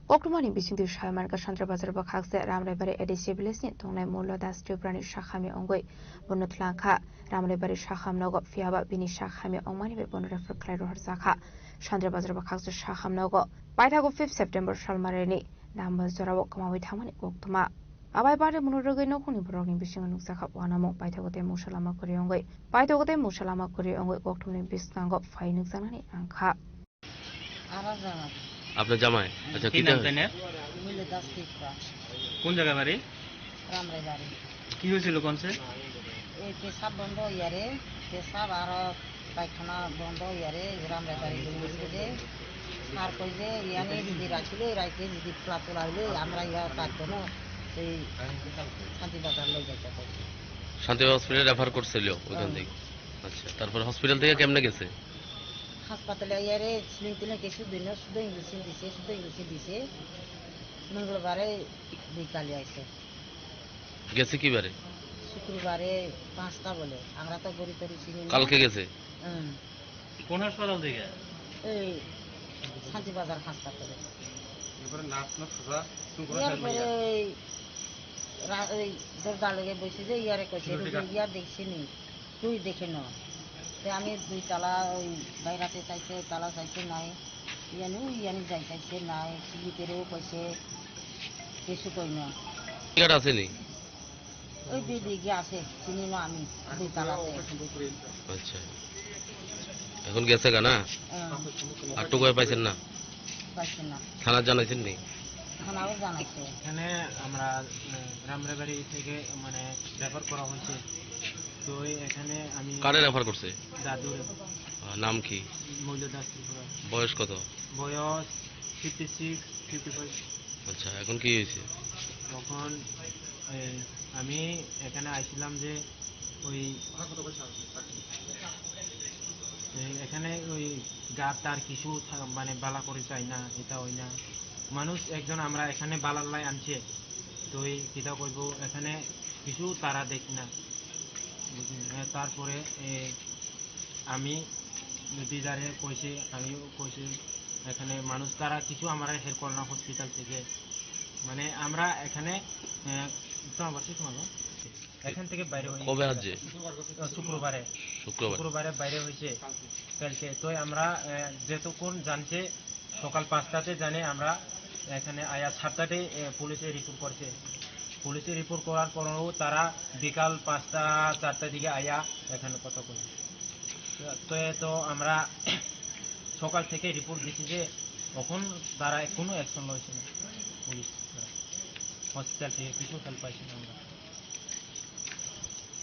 Koktwmani bisingtwi sawi mankha, Shantir Bazar bwkhakse Ramraibari A D C village ni tongnai Mulya Das Tripura ni sak hamya wngwi bono twlangkha. Ramraibari sak hamnogo, phiyaba bini sak hamya wngmani bai bono refer khlai rohorjakha. Shantir Bazar bwkhakse sak hamnogo paithago fifth September salmarini namba jorao kwmawi thangmani koktwma. Abai pare bono rwgwi nukhungni borokni bisingo nukjakha uanamung paithago tei mungsa lama kwrwi wngwi, paithago tei mungsa lama kwrwi wngwi koktwmani bwskango phai nukjaknani nangkha. আমার জামাই। আপনার জামাই? আচ্ছা, কি কি নাম নাম? তাই না? মিলে দাস ত্রিপুরা। কোন জায়গায় বাড়ি? রামরাই বাড়ি। কি হয়েছিল কনসে? এই পেশাব বন্ধ হইয়ারে, পেশাব আর পায়খানা বন্ধ হইয়ারে, রামরাই বাড়ি লই গেছে যে। স্যার কই যে, ইয়ানি যদি রাখিলে, রাইতে যদি খোলা তোলা হইলে, আমরা ইয়া পারবো না। সেই শান্তি বাজার লই যাইতে কইছে। শান্তি হসপিটাল রেফার করছিল ওইখান হ্যাঁ। থেকে? আচ্ছা, তারপর হসপিটাল থেকে কেমনে গেছে? হাসপাতালে আইয়ারে সিলিং টিলিং কিছু দিন শুধু ইঞ্জেকশন দিছে, শুধু ইঞ্জেকশন দিছে। মঙ্গলবারে বিকালে আইছে। গেছে কি বারে? শুক্রবারে পাঁচটা বলে। আমরা তো গড়ি তড়ি চিনি না। কালকে গেছে? হুম। কোন হাসপাতাল থেকে? এই শান্তিবাজার হাসপাতালে। এরপরে নার্স না সুজা, তুমি কোথায় ইয়ার পরে এই রা-, এই দরজা লেগে বসে যে ইয়ারে কইছে, সিকিউরিটি গার্ড। ইয়ার দেখছি নি। তুই দেখে ন। তে আমি দুই তালা ওই বাইরাতে চাইছে, তালা চাইছে নাই, ইয়ানি ওই ইয়ানি যাই চাইছে নাই, সিলিকেরেও কইছে, কিছু কই না। টিকিট আছে নি? ওই দুই দিকে আছে, চিনি না আমি, দুই তালাতে। আচ্ছা। এখন গেছে গা না? হ্যাঁ। আর তো কই পাইছেন না? পাইছে না। থানা জানাইছেন নি? থানাও জানাইছে। এখানে আমরা, আহ, রামরাবাড়ি থেকে, মানে, রেফার করা হয়েছে। তো এই এখানে আমি কারে রেফার করছে? দাদুরে। আহ, নাম কি? মৈল দাস ত্রিপুরা। বয়স কত? বয়স ফিফটি সিক্স, ফিফটি ফাইভ। আচ্ছা, এখন কি হয়েছে? তখন এই আমি এখানে আইছিলাম যে ওই, এই এখানে ওই গার তার কিছু থা-, মানে বালা করে চাই না, এটা হয় না। মানুষ একজন আমরা এখানে বালার লাই আনছে, তো এই কিতা কইব, এখানে কিছু তারা দেখি না, বুঝলি? হ্যাঁ, তারপরে এ, আমি দিদারে কইছি, আমিও কইছি, এখানে মানুষ তারা কিছু আমরা হেল্প করে না হসপিটাল থেকে, মানে আমরা এখানে, এ, তোমার বাসা কোন? এখান থেকে বাইরে হয়ে কবে গেছে। আজ যে? আহ, শুক্রবারে। শুক্রবার। শুক্রবারে বাইরে হয়েছে কালকে। তো আমরা, আহ, যেতক্ষণ জানছে সকাল পাঁচটাতে জানে আমরা এখানে আয়া সাতটাতে, আহ, পুলিশে রিপোর্ট করছে। পুলিশে রিপোর্ট করার পরেও তারা বিকাল পাঁচটা চারটার দিকে আয়া এখানে কথা বলে। তো, তো আমরা সকাল থেকে রিপোর্ট দিচ্ছি যে এখন তারা কোনো অ্যাকশন লইছে না পুলিশ। হসপিটাল থেকে কিছু হেল্প পাইছি না আমরা।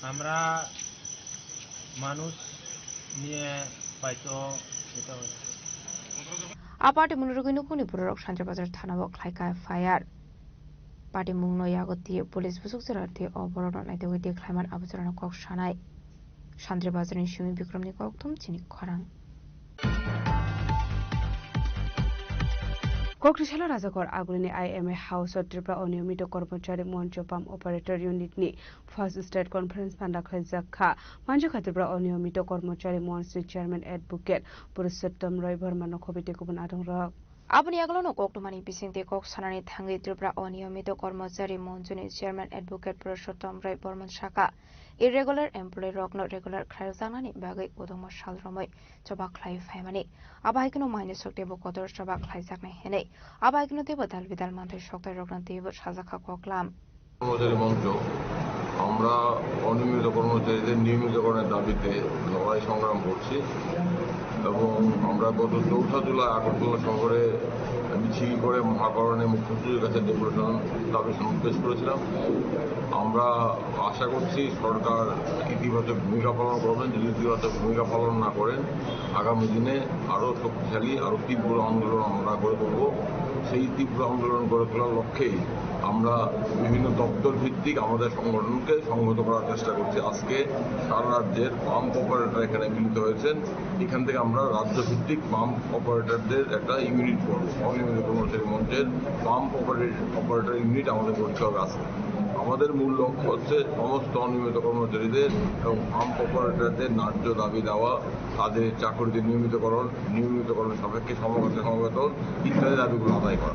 আমরা মানুষ নিয়ে হয়তো এটা হয়েছে। A party mung rwgwi nukhungni bororok Santri Bazar thanao khlaikha F I R. Party mungno yago twi police busuk jora twi o borokno naitugwi twi khlaiman abo jorano kok sanai. Santri Bazarni simi Bikramni kokthum chini khorang. Kokrisalo Rajakor agulini I M A House o Tripura Oniyomito Kormochari Moncho Pump Operator Unit ni First State Conference panda khlaijak kha. Manjakha Tripura Oniyomito Kormochari Monchni Chairman Advocate Purushottam Roy Barma no khobwi tei kubun adongrok. Aboni yagulono koktwmani bisingtwi kok sanani thangwi Tripura Oniyomito Kormochari Monchni Chairman Advocate Purushottam Roy Barman sakha, irregular employee rokno regular khlaijaknani bagwi kwdwkma sal romwi choba khlai phaimani. Abo hai kheno maini sok teibo kotor choba khlaijaknai hinwi. Abo hai kheno teibo dal bidal manthai soktai rokno teibo sajakha koklam. কর্মচারী মঞ্চ, আমরা অনিয়মিত কর্মচারীদের নিয়মিতকরণের দাবিতে লড়াই সংগ্রাম করছি এবং আমরা গত চৌঠা জুলাই আগরতলা শহরে মিছিল করে মহাকরণে মুখ্যমন্ত্রীর কাছে ডেপুটেশন দাবি সমাবেশ করেছিলাম। আমরা আশা করছি সরকার ইতিবাচক ভূমিকা পালন করবেন। যদি ইতিবাচক ভূমিকা পালন না করেন, আগামী দিনে আরও শক্তিশালী, আরও তীব্র আন্দোলন আমরা গড়ে তুলব। সেই তীব্র আন্দোলন গড়ে তোলার লক্ষ্যেই আমরা বিভিন্ন দপ্তর ভিত্তিক আমাদের সংগঠনকে সংহত করার চেষ্টা করছি। আজকে সারা রাজ্যের পাম্প অপারেটর এখানে মিলিত হয়েছেন। এখান থেকে আমরা রাজ্যভিত্তিক পাম্প অপারেটরদের একটা ইউনিট করব। অনিয়মিত কর্মচারী মঞ্চের পাম্প অপারেট-, অপারেটর ইউনিট আমাদের করতে হবে আজকে। আমাদের মূল লক্ষ্য হচ্ছে সমস্ত অনিয়মিত কর্মচারীদের এবং পাম্প অপারেটরদের ন্যায্য দাবি দেওয়া, তাদের চাকরিতে নিয়মিতকরণ, নিয়মিতকরণ সাপেক্ষে সমবেতন, সমবেতন ইত্যাদি দাবিগুলো আদায় করা।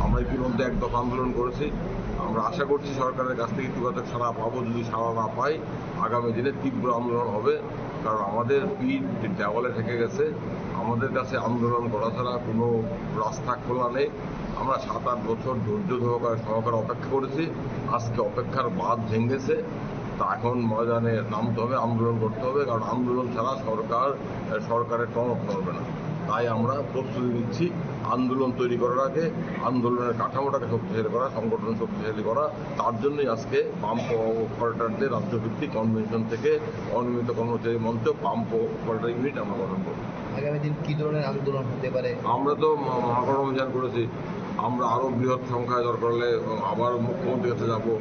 আমরা ইতিমধ্যে এক দফা আন্দোলন করেছি। আমরা আশা করছি সরকারের কাছ থেকে ইতিবাচক সাড়া পাবো। যদি সাড়া না পাই, আগামী দিনে তীব্র আন্দোলন হবে। কারণ আমাদের পিঠ দেওয়ালে ঠেকে গেছে। আমাদের কাছে আন্দোলন করা ছাড়া কোনো রাস্তা খোলা নেই। আমরা সাত আট বছর ধৈর্য সহকারে, সহকারে অপেক্ষা করেছি। আজকে অপেক্ষার বাঁধ ভেঙেছে। তা এখন ময়দানে নামতে হবে, আন্দোলন করতে হবে, কারণ আন্দোলন ছাড়া সরকার, সরকারের টনক নড়বে না। তাই আমরা প্রস্তুতি নিচ্ছি আন্দোলন তৈরি করার আগে, আন্দোলনের কাঠামোটাকে শক্তিশালী করা, সংগঠন শক্তিশালী করা। তার জন্যই আজকে পাম্প অপারেটরদের রাজ্যভিত্তিক কনভেনশন থেকে অনিয়মিত কর্মচারী মঞ্চ পাম্প অপারেটর ইউনিট আমরা গঠন করব। আগামী দিন কি ধরনের আন্দোলন হতে পারে? আমরা তো মা-, মহাকরণ অভিযান করেছি, আমরা আরো বৃহৎ সংখ্যায় দরকার হলে আবার মুখ্যমন্ত্রীর কাছে যাব,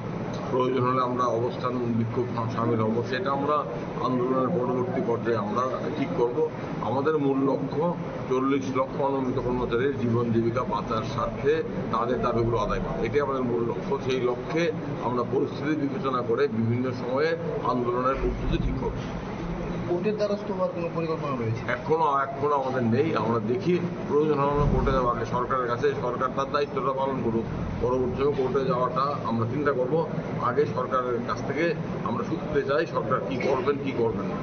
প্রয়োজন হলে আমরা অবস্থান বিক্ষোভ সা-, সামিল হব। সেটা আমরা আন্দোলনের পরবর্তী পর্যায়ে আমরা ঠিক করব। আমাদের মূল লক্ষ্য চল্লিশ লক্ষ অনিয়মিত কর্মচারীর জীবন জীবিকা বাঁচার স্বার্থে তাদের দাবিগুলো আদায় করা, এটাই আমাদের মূল লক্ষ্য। সেই লক্ষ্যে আমরা পরিস্থিতি বিবেচনা করে বিভিন্ন সময়ে আন্দোলনের প্রস্তুতি ঠিক করব। কোর্টের দ্বারস্থ হওয়ার কোনো পরিকল্পনা রয়েছে? এখনো, এখনো আমাদের নেই। আমরা দেখি, প্রয়োজন হলে আমরা কোর্টে যাবো। আগে সরকারের কাছে, সরকার তার দায়িত্বটা পালন করুক। পরবর্তী সময় কোর্টে যাওয়াটা আমরা চিন্তা করব। আগে সরকারের কাছ থেকে আমরা শুনতে চাই, সরকার কি করবেন, কি করবেন না।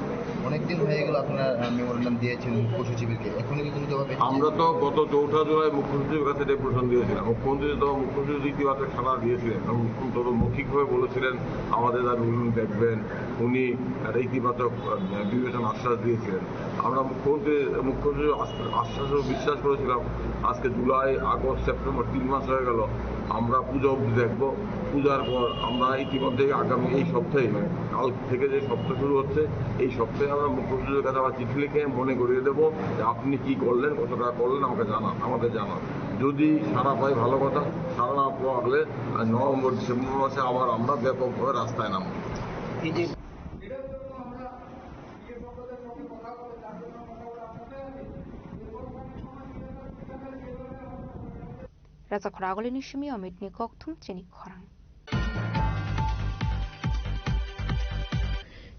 অনেকদিন হয়ে গেল আপনারা, আহ, মেমোরেন্ডাম দিয়েছেন মুখ্য সচিবকে, এখনো কি কোনো জবাব পেয়েছেন? আমরা তো গত চৌঠা জুলাই মুখ্য সচিবের কাছে ডেপুটেশন দিয়েছিলাম। মুখ্যমন্ত্রী তো, মুখ্য সচিব ইতিবাচক সাড়া দিয়েছিলেন এবং মুখ্যমন্ত্রী তো মৌখিকভাবে বলেছিলেন, আমাদের দাবিগুলো দেখবেন। উনি একটা ইতিবাচক, আহ, বিবেচনা আশ্বাস দিয়েছিলেন। আমরা মুখ্যমন্ত্রী, মুখ্যমন্ত্রীর আশ্বাস ও বিশ্বাস করেছিলাম। আজকে জুলাই, আগস্ট, সেপ্টেম্বর তিন মাস হয়ে গেল, আমরা পুজো অবধি দেখবো। পূজার পর আমরা ইতিমধ্যেই আগামী এই সপ্তাহে, মানে, কাল থেকে যে সপ্তাহ শুরু হচ্ছে, এই সপ্তাহে আমরা মুখ্যমন্ত্রীর কাছে আবার চিঠি লিখে মনে করিয়ে দেবো যে আপনি কি করলেন, কত টাকা করলেন, আমাকে জানান, আমাদের জানান। যদি সাড়া পাই, ভালো কথা। সাড়া না পাওয়া গেলে, আহ, নভেম্বর, ডিসেম্বর মাসে আবার আমরা ব্যাপকভাবে রাস্তায় নামবো। এই যে Rwchapra agulini simi Amit ni kokthum chini khorang.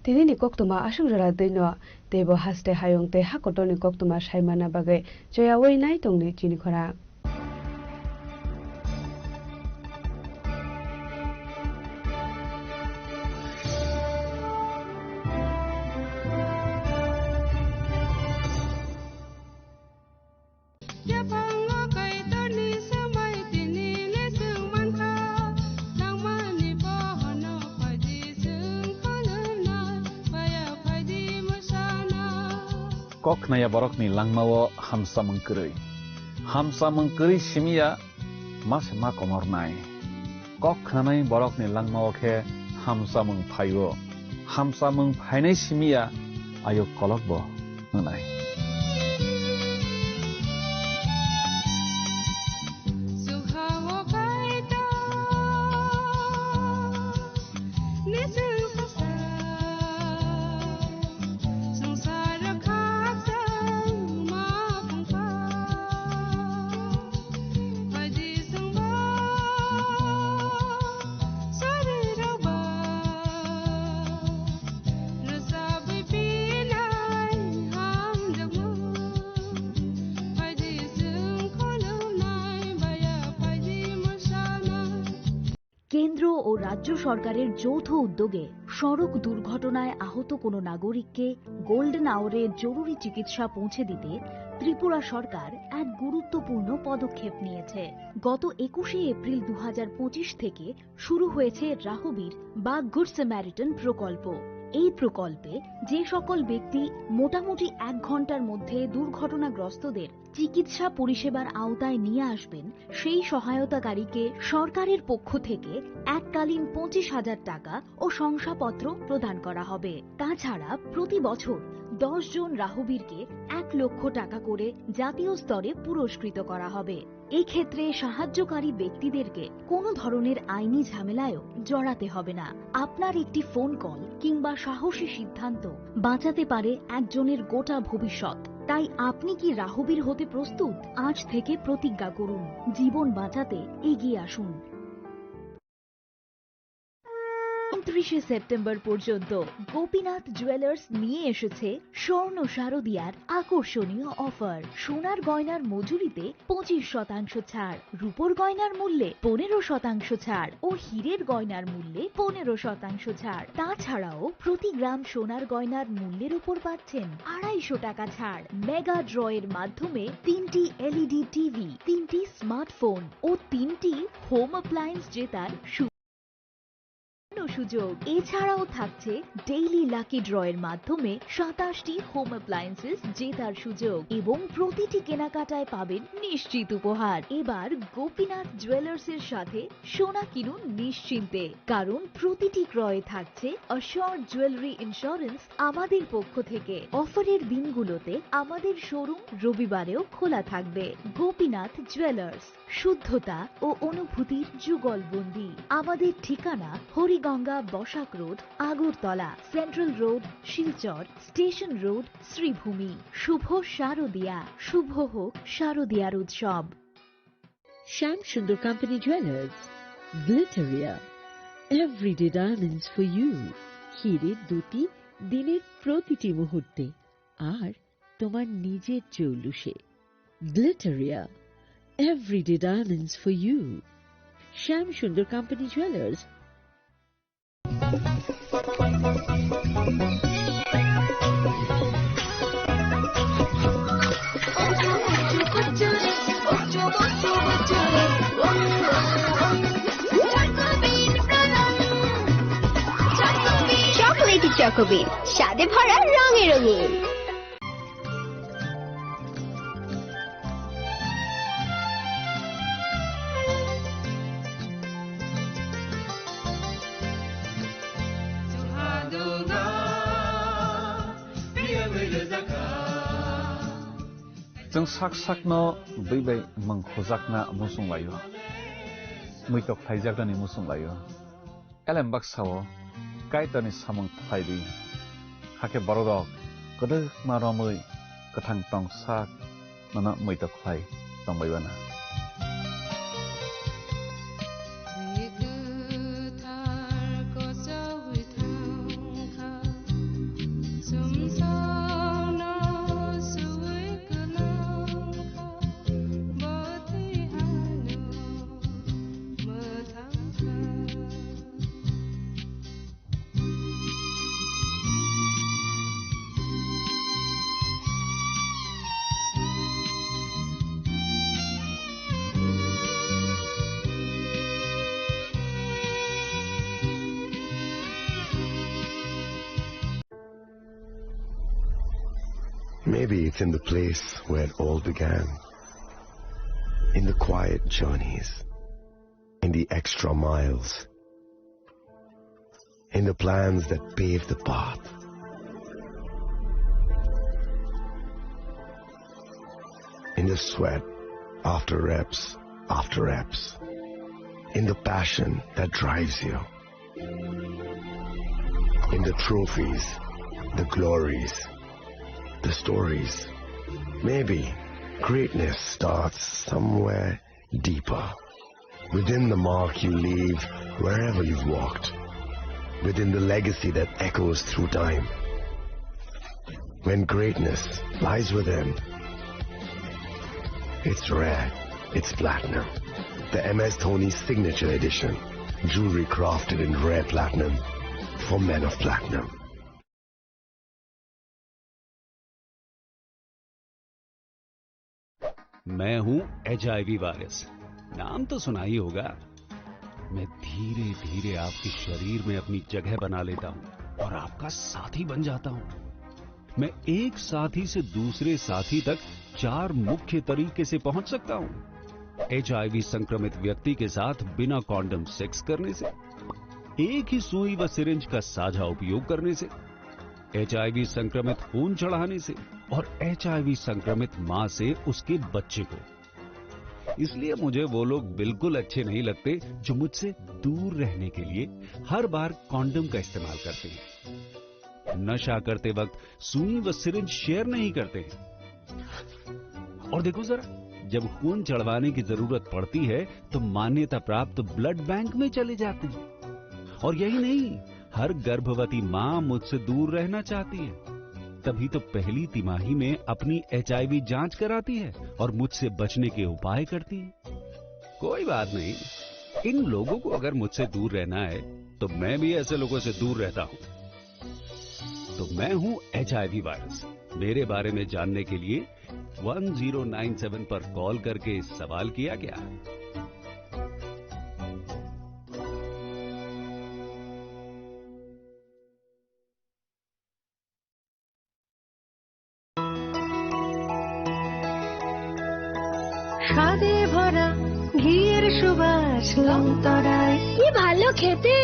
Tini ni koktwma aswk jora twi no, teibo haste hayung tei ha kotor ni koktwma sai manna bagwi choyaui nai tongni chini khorang. Yaphango Kaitorni swmai tini le chwng mankha, nangmani pohorno phaidi chwng khulumnai, paya phaidi mwsana. Kok khnaya borokni langmao hamsamung kwrwi. Hamsamung kwrwi simiya ma se ma komornai. Kok khnanai borokni langmao khe hamsamung phaio. Hamsamung phainai simiya ayuk kolokbo wngnai. কেন্দ্র ও রাজ্য সরকারের যৌথ উদ্যোগে সড়ক দুর্ঘটনায় আহত কোনো নাগরিককে গোল্ডেন আওয়ারে জরুরি চিকিৎসা পৌঁছে দিতে ত্রিপুরা সরকার এক গুরুত্বপূর্ণ পদক্ষেপ নিয়েছে। গত একুশে এপ্রিল দু হাজার পঁচিশ থেকে শুরু হয়েছে রাহবীর বা গুড স্যামারিটান প্রকল্প। এই প্রকল্পে যে সকল ব্যক্তি মোটামুটি এক ঘন্টার মধ্যে দুর্ঘটনাগ্রস্তদের চিকিৎসা পরিষেবার আওতায় নিয়ে আসবেন, সেই সহায়তাকারীকে সরকারের পক্ষ থেকে এককালীন পঁচিশ হাজার টাকা ও শংসাপত্র প্রদান করা হবে। তাছাড়া প্রতি বছর দশ জন রাহবীরকে এক লক্ষ টাকা করে জাতীয় স্তরে পুরস্কৃত করা হবে। এক্ষেত্রে সাহায্যকারী ব্যক্তিদেরকে কোনো ধরনের আইনি ঝামেলায়ও জড়াতে হবে না। আপনার একটি ফোন কল কিংবা সাহসী সিদ্ধান্ত বাঁচাতে পারে একজনের গোটা ভবিষ্যৎ। তাই আপনি কি রাহবীর হতে প্রস্তুত? আজ থেকে প্রতিজ্ঞা করুন, জীবন বাঁচাতে এগিয়ে আসুন। ঊনত্রিশে সেপ্টেম্বর পর্যন্ত গোপীনাথ জুয়েলার্স নিয়ে এসেছে স্বর্ণ শারদিয়ার আকর্ষণীয় অফার। সোনার গয়নার মজুরিতে পঁচিশ শতাংশ ছাড়, রূপোর গয়নার মূল্যে পনেরো শতাংশ ছাড় ও হীরের গয়নার মূল্যে পনেরো শতাংশ ছাড়। তাছাড়াও প্রতি গ্রাম সোনার গয়নার মূল্যের উপর পাচ্ছেন আড়াইশো টাকা ছাড়। মেগা ড্র এর মাধ্যমে তিনটি এলইডি টিভি, তিনটি স্মার্টফোন ও তিনটি হোম অ্যাপ্লায়েন্স জেতার সু-, সুযোগ। এছাড়াও থাকছে ডেইলি লাকি ড্র এর মাধ্যমে সাতাশটি হোম অ্যাপ্লায়েন্সেস জেতার সুযোগ এবং প্রতিটি কেনাকাটায় পাবেন নিশ্চিত উপহার। এবার গোপীনাথ জুয়েলার্স এর সাথে সোনা কিনুন নিশ্চিন্তে, কারণ প্রতিটি ক্রয়ে থাকছে অ্যাসিওরড জুয়েলারি ইন্স্যুরেন্স আমাদের পক্ষ থেকে। অফারের দিনগুলোতে আমাদের শোরুম রবিবারেও খোলা থাকবে। গোপীনাথ জুয়েলার্স, শুদ্ধতা ও অনুভূতির যুগলবন্দি। আমাদের ঠিকানা Hariganga Basak road, Agartala, central road, Silchar, station road, Sreebhumi. শুভ শারদিয়া, শুভ হোক শারদিয়ার উৎসব। Shyam Sundar company jewellers, Glitteria, everyday diamonds for you. হীরের দুটি দিনের প্রতিটি মুহূর্তে আর তোমার নিজের জৌলুসে। Glitteria, everyday diamonds for you. Shyam Sundar company jewellers. Chocolatey চকোবিন, স্বাদে ভরা, রঙে রঙিন। Chwng sak sakno bwi bai mwng khujakna muchung laio, muitok khlaijaknani muchung laio. Elem baksa-o Kaitorni samung khlai di, hakhe bororok kwdwkma romwi kwthang tong sak nono muitok khlai tongbai bana. Maybe it's in the place where it all began. In the quiet journeys, in the extra miles, in the plans that pave the path, in the sweat after reps after reps, in the passion that drives you, in the trophies, the glories, the stories. Maybe greatness starts somewhere deeper. Within the mark you leave wherever you've walked. Within the legacy that echoes through time. When greatness lies within, it's rare, it's platinum. The M S Dhoni Signature Edition. Jewelry crafted in rare platinum for men of platinum. मैं हूं HIV virus. नाम तो सुना ही होगा। मैं धीरे धीरे आपके शरीर में अपनी जगह बना लेता हूं और आपका साथी बन जाता हूं। मैं एक साथी से दूसरे साथी तक चार मुख्य तरीके से पहुंच सकता हूं। एचआईवी संक्रमित व्यक्ति के साथ बिना कॉन्डम सेक्स करने से, एक ही सुई व सिरिंज का साझा उपयोग करने से, एचआईवी संक्रमित खून चढ़ाने से और एचआईवी संक्रमित मां से उसके बच्चे को। इसलिए मुझे वो लोग बिल्कुल अच्छे नहीं लगते जो मुझसे दूर रहने के लिए हर बार कॉन्डम का इस्तेमाल करते हैं, नशा करते वक्त सुई व सिरिंज शेयर नहीं करते हैं। और देखो जरा, जब खून चढ़वाने की जरूरत पड़ती है तो मान्यता प्राप्त ब्लड बैंक में चले जाते हैं। और यही नहीं, हर गर्भवती मां मुझसे दूर रहना चाहती है, तभी तो पहली तिमाही में अपनी एचआईवी जांच कराती है और मुझसे बचने के उपाय करती है। कोई बात नहीं, इन लोगों को अगर मुझसे दूर रहना है तो मैं भी ऐसे लोगों से दूर रहता हूं। तो मैं हूं एचआईवी वायरस। मेरे बारे में जानने के लिए वन ज़ीरो नाइन सेवन पर कॉल करके सवाल किया क्या? স্বাদে ভরা ঘিয়ের সুবাস লংতরায়। কি ভালো খেতে।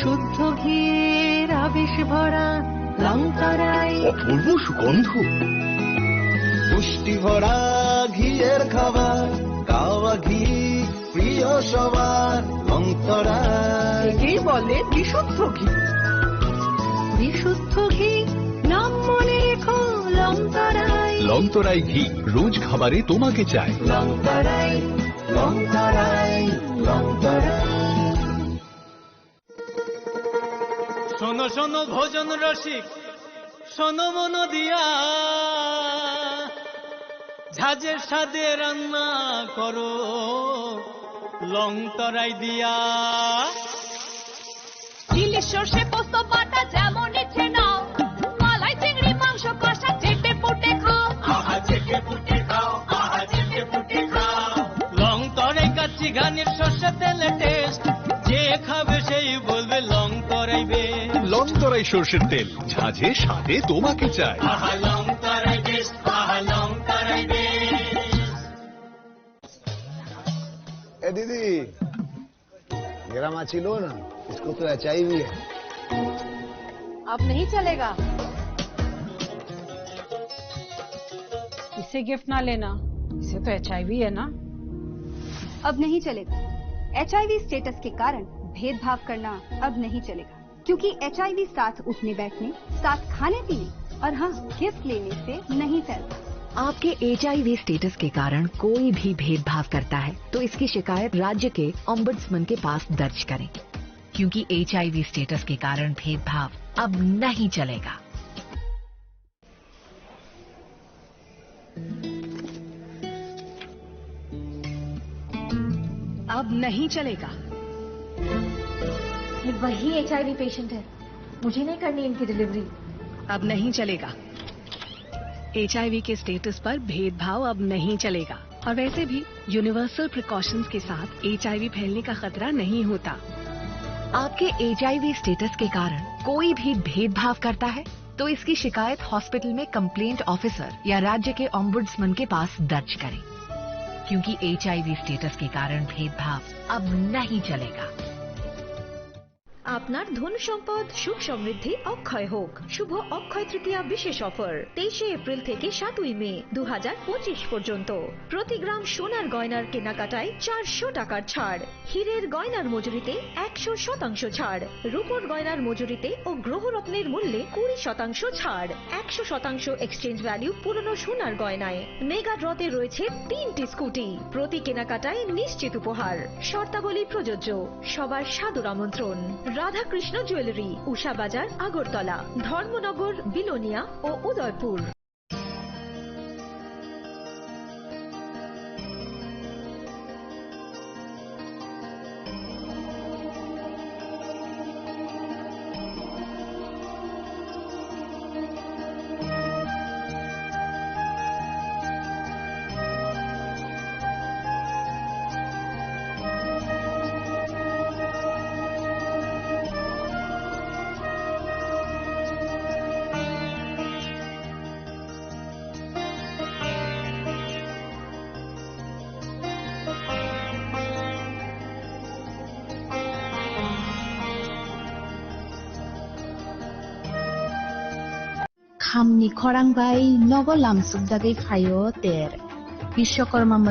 শুদ্ধ ঘিয়ের আবেশ ভরা লংতরায়। অপূর্ব সুগন্ধ। পুষ্টি ভরা ঘিয়ের খাবার, কাওয়া ঘি প্রিয় সবার, লংতরায়। একেই বলে বিশুদ্ধ ঘি। বিশুদ্ধ ঘি, নাম মনে রেখো, লংতরায়। লংতরাই ঘি, রোজ খাবারে তোমাকে চাই। লংতরায়, লংতরায়, লংতরায়। শোনো শোনো ভোজন রসিক, শোনো মন দিয়া, ঝাঁঝের স্বাদে রান্না করো লং তরাই দিয়া। ইলিশ সর্ষে পোস্ত বাটা যেমন ইচ্ছে নাও, মালাই চিংড়ি মাংস কষা চেটে পুটে খাও। আহা চেটে পুটে খাও, আহা চেটে পুটে খাও। লং তরাই কাচ্চি ঘানির সর্ষে তেলে টেস্ট, যে খাবে সেই বলবে লং তরাই বেশ। লং তরাই সর্ষের তেল, ঝাঁঝে স্বাদে তোমাকে চাই। আহা লং তরাই বেশ, আহা লং তরাই বেশ। ए दीदी, मेरा माची लो ना, इसको तो एचआईवी है। अब नहीं चलेगा। से गिफ्ट ना लेना, इसे तो एचआईवी है ना। अब नहीं चलेगा। एचआईवी स्टेटस के कारण भेदभाव करना अब नहीं चलेगा, क्योंकि एचआईवी साथ उठने बैठने, साथ खाने पीने और हाँ, गिफ्ट लेने से नहीं फैलता। आपके एचआईवी स्टेटस के कारण कोई भी भेदभाव करता है, तो इसकी शिकायत राज्य के ओम्बुड्समैन के पास दर्ज करें, क्योंकि एचआईवी स्टेटस के कारण भेदभाव अब नहीं चलेगा। अब नहीं चलेगा। ये वही एचआईवी पेशेंट है, मुझे नहीं करनी इनकी डिलीवरी। अब नहीं चलेगा। एचआईवी के स्टेटस पर भेदभाव अब नहीं चलेगा। और वैसे भी यूनिवर्सल प्रिकॉशंस के साथ एचआईवी फैलने का खतरा नहीं होता। आपके एचआईवी स्टेटस के कारण कोई भी भेदभाव करता है, तो इसकी शिकायत हॉस्पिटल में कंप्लेंट ऑफिसर या राज्य के ओम्बुड्समैन के पास दर्ज करें, क्योंकि एचआईवी स्टेटस के कारण भेदभाव अब नहीं चलेगा। আপনার ধন সম্পদ, সুখ সমৃদ্ধি অক্ষয় হোক। শুভ অক্ষয় তৃতীয়া বিশেষ অফার, তেইশে এপ্রিল থেকে সাতই মে দু হাজার পঁচিশ পর্যন্ত। প্রতি গ্রাম সোনার গয়নার কেনাকাটায় চারশো টাকার ছাড়, হীরের গয়নার মজুরিতে একশো শতাংশ ছাড়, রূপোর গয়নার মজুরিতে ও গ্রহরত্নের মূল্যে কুড়ি শতাংশ ছাড়, একশো শতাংশ এক্সচেঞ্জ ভ্যালু পুরনো সোনার গয়নায়। মেগা ড্রতে রয়েছে তিনটি স্কুটি, প্রতি কেনাকাটায় নিশ্চিত উপহার। শর্তাবলী প্রযোজ্য। সবার সাদর আমন্ত্রণ। রাধাকৃষ্ণ জুয়েলারি, উষা বাজার, আগরতলা, ধর্মনগর, বিলোনিয়া ও Udaipur. Khamni khorang bai nogo lamsukjagwi phaio ter. Biswakarma